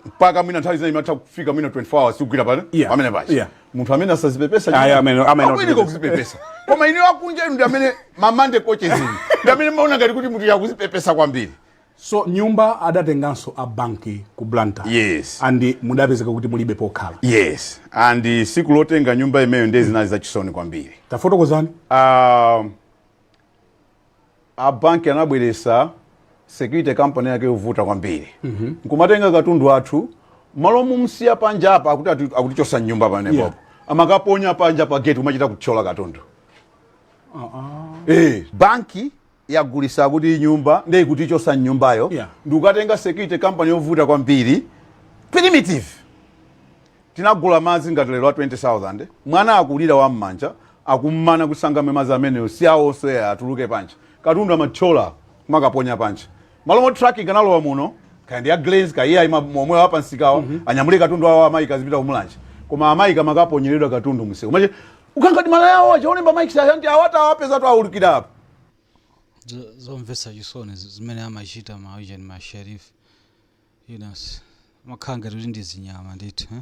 Mpaka mwina nthawi zina imatha kufika mwina 24 hours kugwira pano pamene pachi. Munthu amene asazipepesa. Ayi, amene Akuyiniko kuzipepesa. Koma ine wakunja inu ndi amene mamande coaches inu. Ndi amene maona ngati kuti munthu yakuzipepesa kwambiri. So nyumba adatenganso a banki ku Blantyre? Yes. And mudapezeka kuti mulibe pokhala? Yes. And siku lotenga nyumba imeyo ndiye zinali zachisoni kwambiri. Tafotokozani. A banki anabweresa security company yake yovuta kwambiri, nkumatenga katundu athu, malo mumsiya panja apa akuti akutichosa nyumba panepopo, amakaponya panja pa gate, kumachita kuthyola katundu. Eh, banki yagulisa kuti nyumba ndiye ikutichosa nyumbayo, ndikukatenga security company yovuta kwambiri, primitive. Tinagula madzi ngati lero a 20,000. Mwana akulira wam'manja, akummana kusangame madzi ameneyo si awonso, atuluke panja. Katundu amathyola kumakaponya panja. Malo mo truck ikanalowa muno, kaya ndi ya Glaze, kaya ima momwe wapansikawa, anyamule katundu awo, amayi kazipita kumulanje, koma amayi kamakaponyeredwa katundu msewu mache ukangati malaya awo achaonemba maiki ndi awata awapeza tu awulukira apo. Zomvetsa chisoni zimene amachita ma agent, ma sheriff, amakhala ngati kuti ndi zinyama ndithu, eh?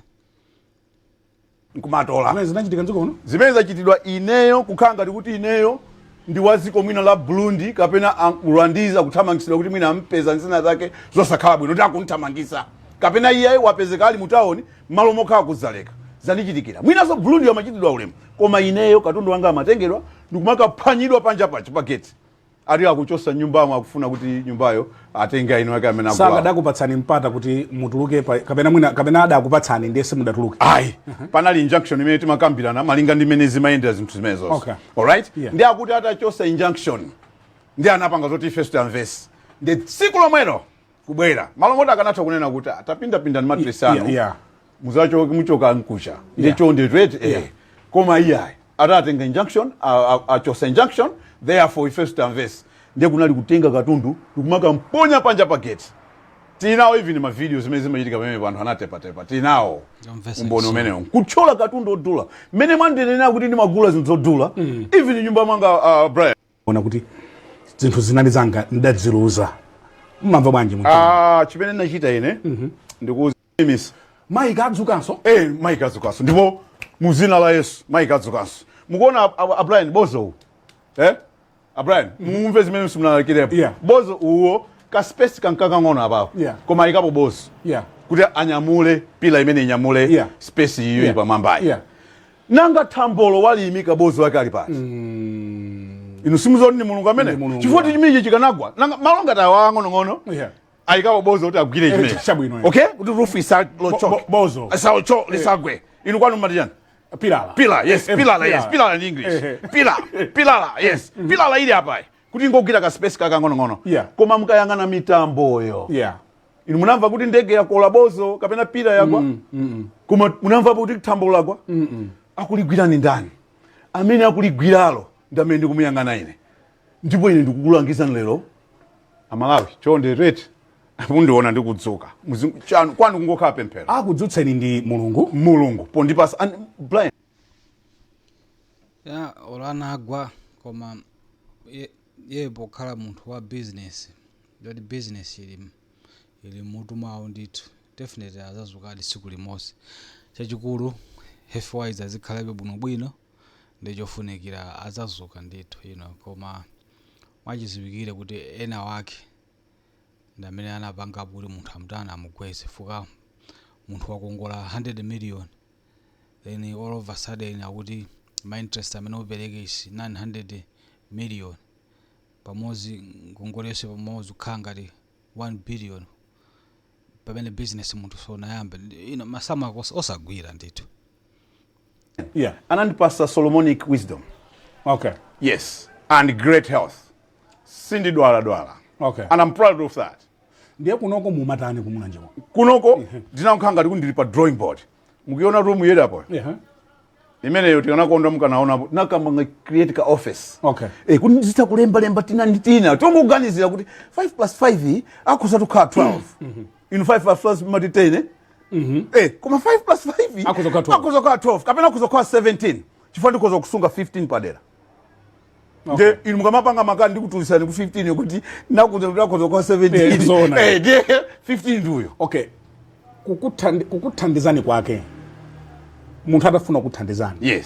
Nkumatola. Zimene zinachitika mdziko muno? Zimene zachitidwa ineyo, kukhala ngati kuti ineyo ndi wa dziko mwina la Burundi kapena Rwandese, kuthamangisidwa kuti mwina ampeza nzina zake zosakhala bwino kuti akunthamangisa, kapena iye wapezeka ali mutawoni malo mokhala kudzaleka. Zandichitikira mwinanso Burundi amachitidwa ulemu, koma ineyo katundu wanga amatengedwa ndikumakaphwanyidwa panja pacha pa gate, ati akuchosa nyumbamo, akufuna kuti nyumbayo atenge aino ake amene akulawa. Sakadakupatsani mpata kuti mutuluke kapena mwina kapena adakupatsani ndiye simudatuluke? Ayi, panali injunction imene timakambirana malinga ndi mmene zimayendera zinthu zimene zonse. Alright. Ndi akuti atachosa injunction, ndi anapanga zoti ife sitamvesi, ndi tsiku lomwelo kubwera malo moti akanatha kunena kuti "Ah, tapindapinda ndi matresi anu, muzachoke, muchoka nkucha ndi chonde twete." Eh, koma iyayi, atatenga injunction, achosa injunction, therefore ife sitamvesi. Ndiye kunali kutenga katundu ndikumakamponya panja pa gate. Tinawo even ma video zimene zimachitika pamene anthu anatepatepa, tinawo Zomvetsa umboni chisoni. umenewo, kuthyola katundu odula mmene mwandinenera kuti ndimagula zinthu zodula, even nyumba mwanga, Brian. Ona kuti zinthu zinali zanga ndadziluza, mmamva bwanji munthu? Ah, chimene ndinachita ine ndikuzimitsa. Mike adzukanso. Eh, Mike adzukanso, ndipo muzina la Yesu Mike adzukanso. Mukuona a Brian, bozo uwu, eh, a Brian, mumve zimene simunalakirepo. Bozo uwo, ka space kankakang'ono apapo, koma ayikapo bozo kuti anyamule pillar imene inyamule space iyo pamwambayi. Nanga thambolo waliyimika, bozo wake ali pati? Inu simuzoti ni Mulungu amene? Ndi Mulungu, Chifukwa yeah. chimenechi chikanagwa, nanga malo ngati awa ang'onong'ono, ayikapo bozo kuti agwire chimene. Chabwino, eh. Okay, kuti roof isalochoke. Bozo. Isacho lisagwe. Inu kwanu mmati chani? Pilala. Pillar, yes. Pilala, yes. Pilala in English. Pillar, pilala, yes. Pilala ili apa kuti ingogwira ka space kakang'onong'ono. Koma mukayang'ana mitamboyo, inu munamva kuti ndege yakola bozo kapena pillar yagwa? Koma munamvapo kuti thambo lagwa? Akuligwira ni ndani? Amene akuligwiralo Ndi amene ndikumuyang'ana ine. Ndipo ine ndikukulangizani lero, Amalawi, chonde rate mundiona ndikudzuka. Chanu kwanu kungokhala pemphero. Akudzutseni ndi Mulungu. Mulungu pondipasa and Brian. Ya, olo anagwa, koma ye pokhala munthu wa business, yoti business ili mutu mwawo ndithu, definitely azazukadi tsiku limodzi. Chachikulu, health wise azikhalabe bwinobwino, ndi chofunikira, azazuka ndithu. Koma mwachiziwikire kuti ena wake ndi amene anapangapo kuti munthu amutani, amugweze, fuka munthu wakongola 100 million, then all of a sudden akuti ma interest amene upereke is 900 million pamodzi, ngongole yonse pamodzi kukhala ngati 1 billion, pamene business munthu sonayambe. Masamu ako osagwira ndithu. Anandipasa Solomonic wisdom. Yes, and great health. Sindidwala dwala. And I'm proud of that. Ndiye kunoko mumatani kuMulanje? Kunoko ndinakhala ngati kuti ndili pa drawing board. Mukuiona room yedapo imeneyo, tikanakonda mukanaonapo nakamba create ka office. Kuti ndizitha kulembalemba tina ndi tina, tongoganizira kuti 5 plus 5 akhoza kukhala 12. Inu 5 plus 5 mati 10, eh? Koma 5 plus 5 Akhoza kukhala 12. Akhoza kukhala 12 kapena akhoza kukhala 17, chifukwa ndikhoza kusunga 15 padera. Nde inu mukamapanga makani, ndikutulisani ku 15 kuti nakuza kuti akhoza kukhala 17. Zoona. Ndiye 15 ndiuyo. Okay, kukuthandizani kwake, munthu atafuna kukuthandizani,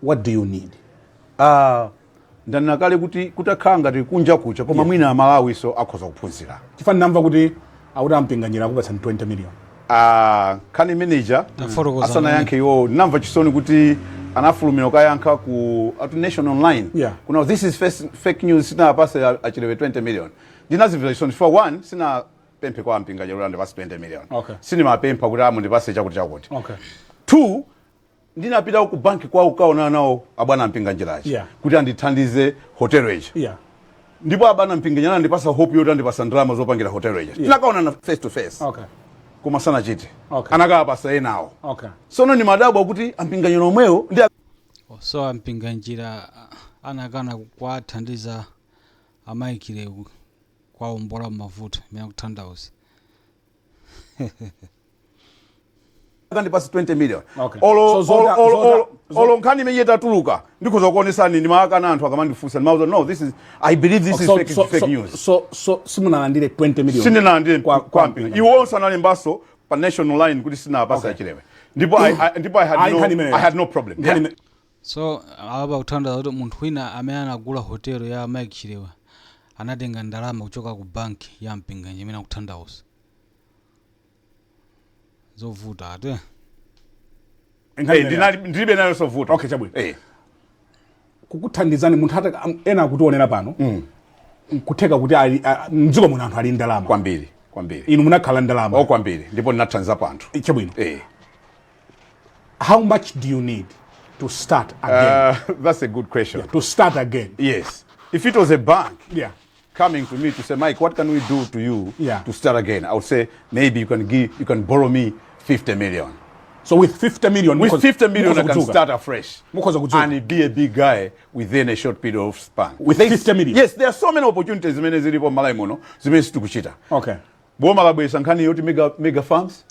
what do you need? Ah, ndanena kale kuti kutakhala ngati kunja kucha, koma mwina Amalawiso akhoza kuphunzira. Chifukwa ndinamva kuti akuti aMpinganjira akupatsani 20 million. Ah, nkhani manager Tafotokoza. asanayankhe iwo, ndinamva chisoni kuti anafulumira kukayankha ku atu Nation Online. Kuna this is fake news, sinapase achilewe 20 million. Ndinazimvera chisoni chifukwa one, sinapemphe kwa Mpinganjira kuti andipase 20 million. Sinimapempha kuti amundipase chakuti chakuti. Two, ndinapita ku banki kwawo kukaonana nawo abwana Mpinganjirachi kuti andithandize hotel ija. Ndipo abwana Mpinganjira andipasa hope yoti andipasa ndalama zopangira hotel ija. Tinakaonana face to face. Koma sanachite. Anakawapasa enawo. Sono ni madabwa kuti aMpinganjira omwewo ndi So aMpinganjira anakana kuwathandiza amayikire kuwawombola m'mavuto imene akutanthauza. Akandipasa 20 million. So Olo nkhani imene itatuluka, ndikhoza kuonesani, ndimakana anthu akamandifunsa, ndimauza, "No, this is, I believe this is fake, fake news." So simunalandire 20 million? Sindinalandire. Kwa Mpinga Mpinganjira. Iwonso analembanso pa Nation Online kuti sinapasa achilewe, ndipo ndipo I had Ayi, no, nkhani imeneyo. I had no problem. Nkhani So apa kutanthauza kuti munthu wina amene anagula hotelo ya Mike Chilewa anatenga ndalama kuchoka ku banki ya Mpinganjira, imene akutanthauza zovuta ate. Nkhani Eh, imeneyo. ndilibe nayo sovuta. Okay, chabwino. Kukuthandizani munthu ata ena akutionera pano, nkutheka kuti mdziko muno anthu ali ndalama. Kwambiri, kwambiri. Inu munakhala ndalama. O, kwambiri, ndipo ndinathandiza pa anthu. Chabwino. How much do you need to start again? That's a good question. To start again. Yes, if it was a bank coming to me to say, "Mike, what can we do to you to start again?" I would say, maybe you can borrow me 50 million. So with 50 million, With 50 million, I mukhoza can kudzuka. start afresh. Mukhoza kudzuka. And be a big guy within a short period of span. With 50 million? Yes, there are so many opportunities zimene zilipo m'Malawi muno zimene situkuchita. Boma labwesa nkhani yoti mega farms.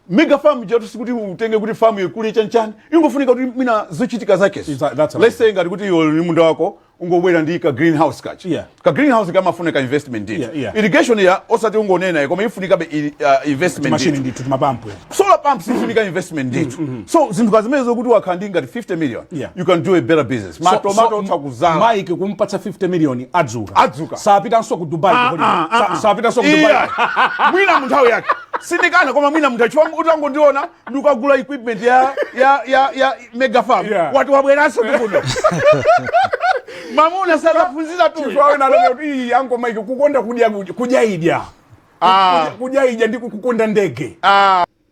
Mega farm jatu sikuti utenge kuti farm ikule chanchani. Ingofunika kuti mwina zochitika zake. That's right. Let's say ngati kuti iwe uli munda wako, ungobwera ndi ka greenhouse kachi. Ka greenhouse kamafunika investment ndithu. Irrigation ya osati ungonena, koma ifunikabe investment machine ndithu. Ndithu, timapampu. Solar pumps ifunika investment ndithu. So zinthu kazimene zokuti wakhala ndi ngati 50 million, you can do a better business. Ma tomato utha kuzala. Mike kumpatsa 50 million, adzuka. Adzuka. Sapitanso ku Dubai ku holiday. Sapitanso ku Dubai. Iya. Mwina munthawi yake sindikana, koma mwina munthu chifukwa utangondiona ndikagula equipment ya mega farm, wati wabweranso kuno, mamuna sakaphunzira tu. Chifukwa wina anati kuti, "Ii, ango Mike kukonda kudya, kudya idya." Kudya idya ndi kukonda ndege.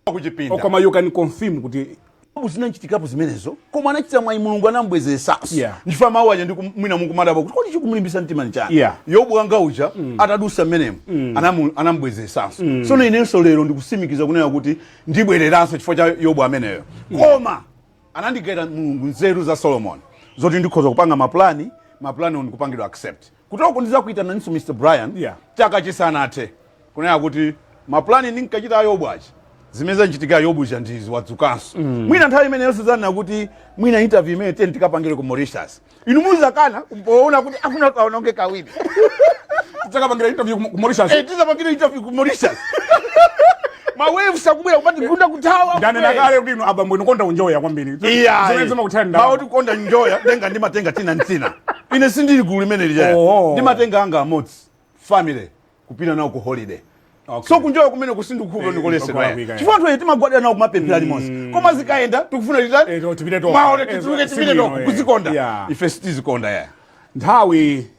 Kuchipinda. Koma you can confirm kuti Zinachitikapo zimenezo, koma anachita mwayi, Mulungu anambwezeresanso. Ndifa mawu aja ndi mwina mukumadabwa kuti kodi chikumulimbisa mtima nchani? Yobu wanga uja atadusa mmenemo, anambwezeresanso. Sono inenso lero ndikusimikiza kunena kuti ndibwereranso chifukwa cha Yobu ameneyo. Koma anandigayira Mulungu nzeru za Solomon. Zoti ndikhoza kupanga maplani, maplani on kupangidwa accept. Kutoko ndizakuitananinso Mr Brian chaka chisanathe, kunena kuti maplani ndinkachita a Yobu achi, zimene zachitika Yobu ja ndizi, wadzukanso. Mwina nthawi imene yonse kuti mwina interview imene teni tikapangire ku Mauritius, inu muzakana poona kuti afuna kaononge kawiri. Takapangira interview ku Mauritius? Eh, tizapangira interview ku Mauritius, ma waves akubwera kumati gunda kuthawa. Ndanena kale kuti inu abambo inu konda unjoya kwambiri. Zimene zimakuthera ndalama. Mawu konda njoya denga ndimatenga tina ntina. Ine sindili gulu limene lijaya. Ndimatenga anga amodzi, family, kupita nawo ku holiday. So kunjoya kumene kusindikhupa ndikolesedwa, Okulakwika, chifukwa anthu timagwadira nawo kumapemphera limodzi, koma zikayenda tikufuna titani? Tipite tokha. Maone tituluke tipite sibwino, tokha kuzikonda. Ife sitizikonda ya. Nthawi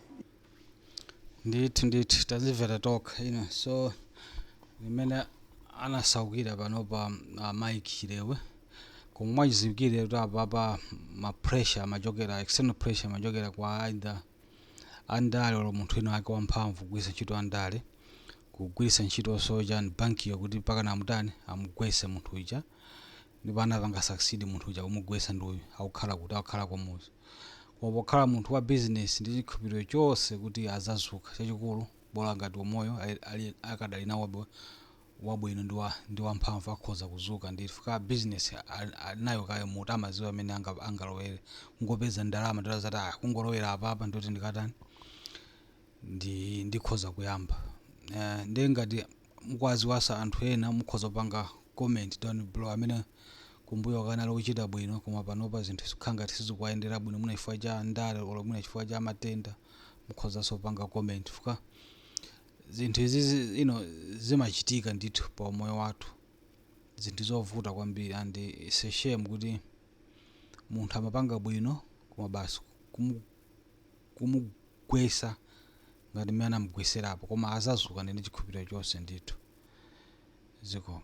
Ndithu ndithu, tazimvera tokha ino. So limene anasaukira panopa Mike Chilewe, koma mwachiziwikire kuti apapa ma pressure amachokera, external pressure amachokera kwa either andale olo munthu wina wake wamphamvu, kugwiritsa ntchito andale, kugwiritsa ntchito soja bankiyo kuti mpaka namutani, amugwese munthu uja. Ndipo anapanga succeed munthu uja kumugwesa, ndi uyu akukhala kuti akukhala kumuzi. Koma pokhala munthu wa business ndi chikhulupiriro chonse kuti azazuka, chachikulu bola ngati umoyo akadali nawo wabwino ndi wamphamvu, akhoza kuzuka ndithu. Ka business ali nayo kayo mutu, amaziwa amene angalowere kungopeza ndalama, nditazati ah, kungolowera apapa ndoti ndikatani, ndikhoza kuyamba. Ndiye ngati mukwaziwasa anthu ena, mukhoza kupanga comment down below amene kumbuyo kanali kuchita bwino, koma panopa zinthu zikukhala ngati sizikuyendera bwino, mwina chifukwa cha ndale olo mwina chifukwa cha matenda. Mukhozanso kupanga comment, fuka zinthu izi zimachitika ndithu pa umoyo wathu, zinthu zovuta kwambiri. And it's a shame kuti munthu amapanga bwino, koma basi kumugwesa ngati mmene anamugweserapo. Koma azazuka ndi chikhulupiriro chonse ndithu. Zikomo.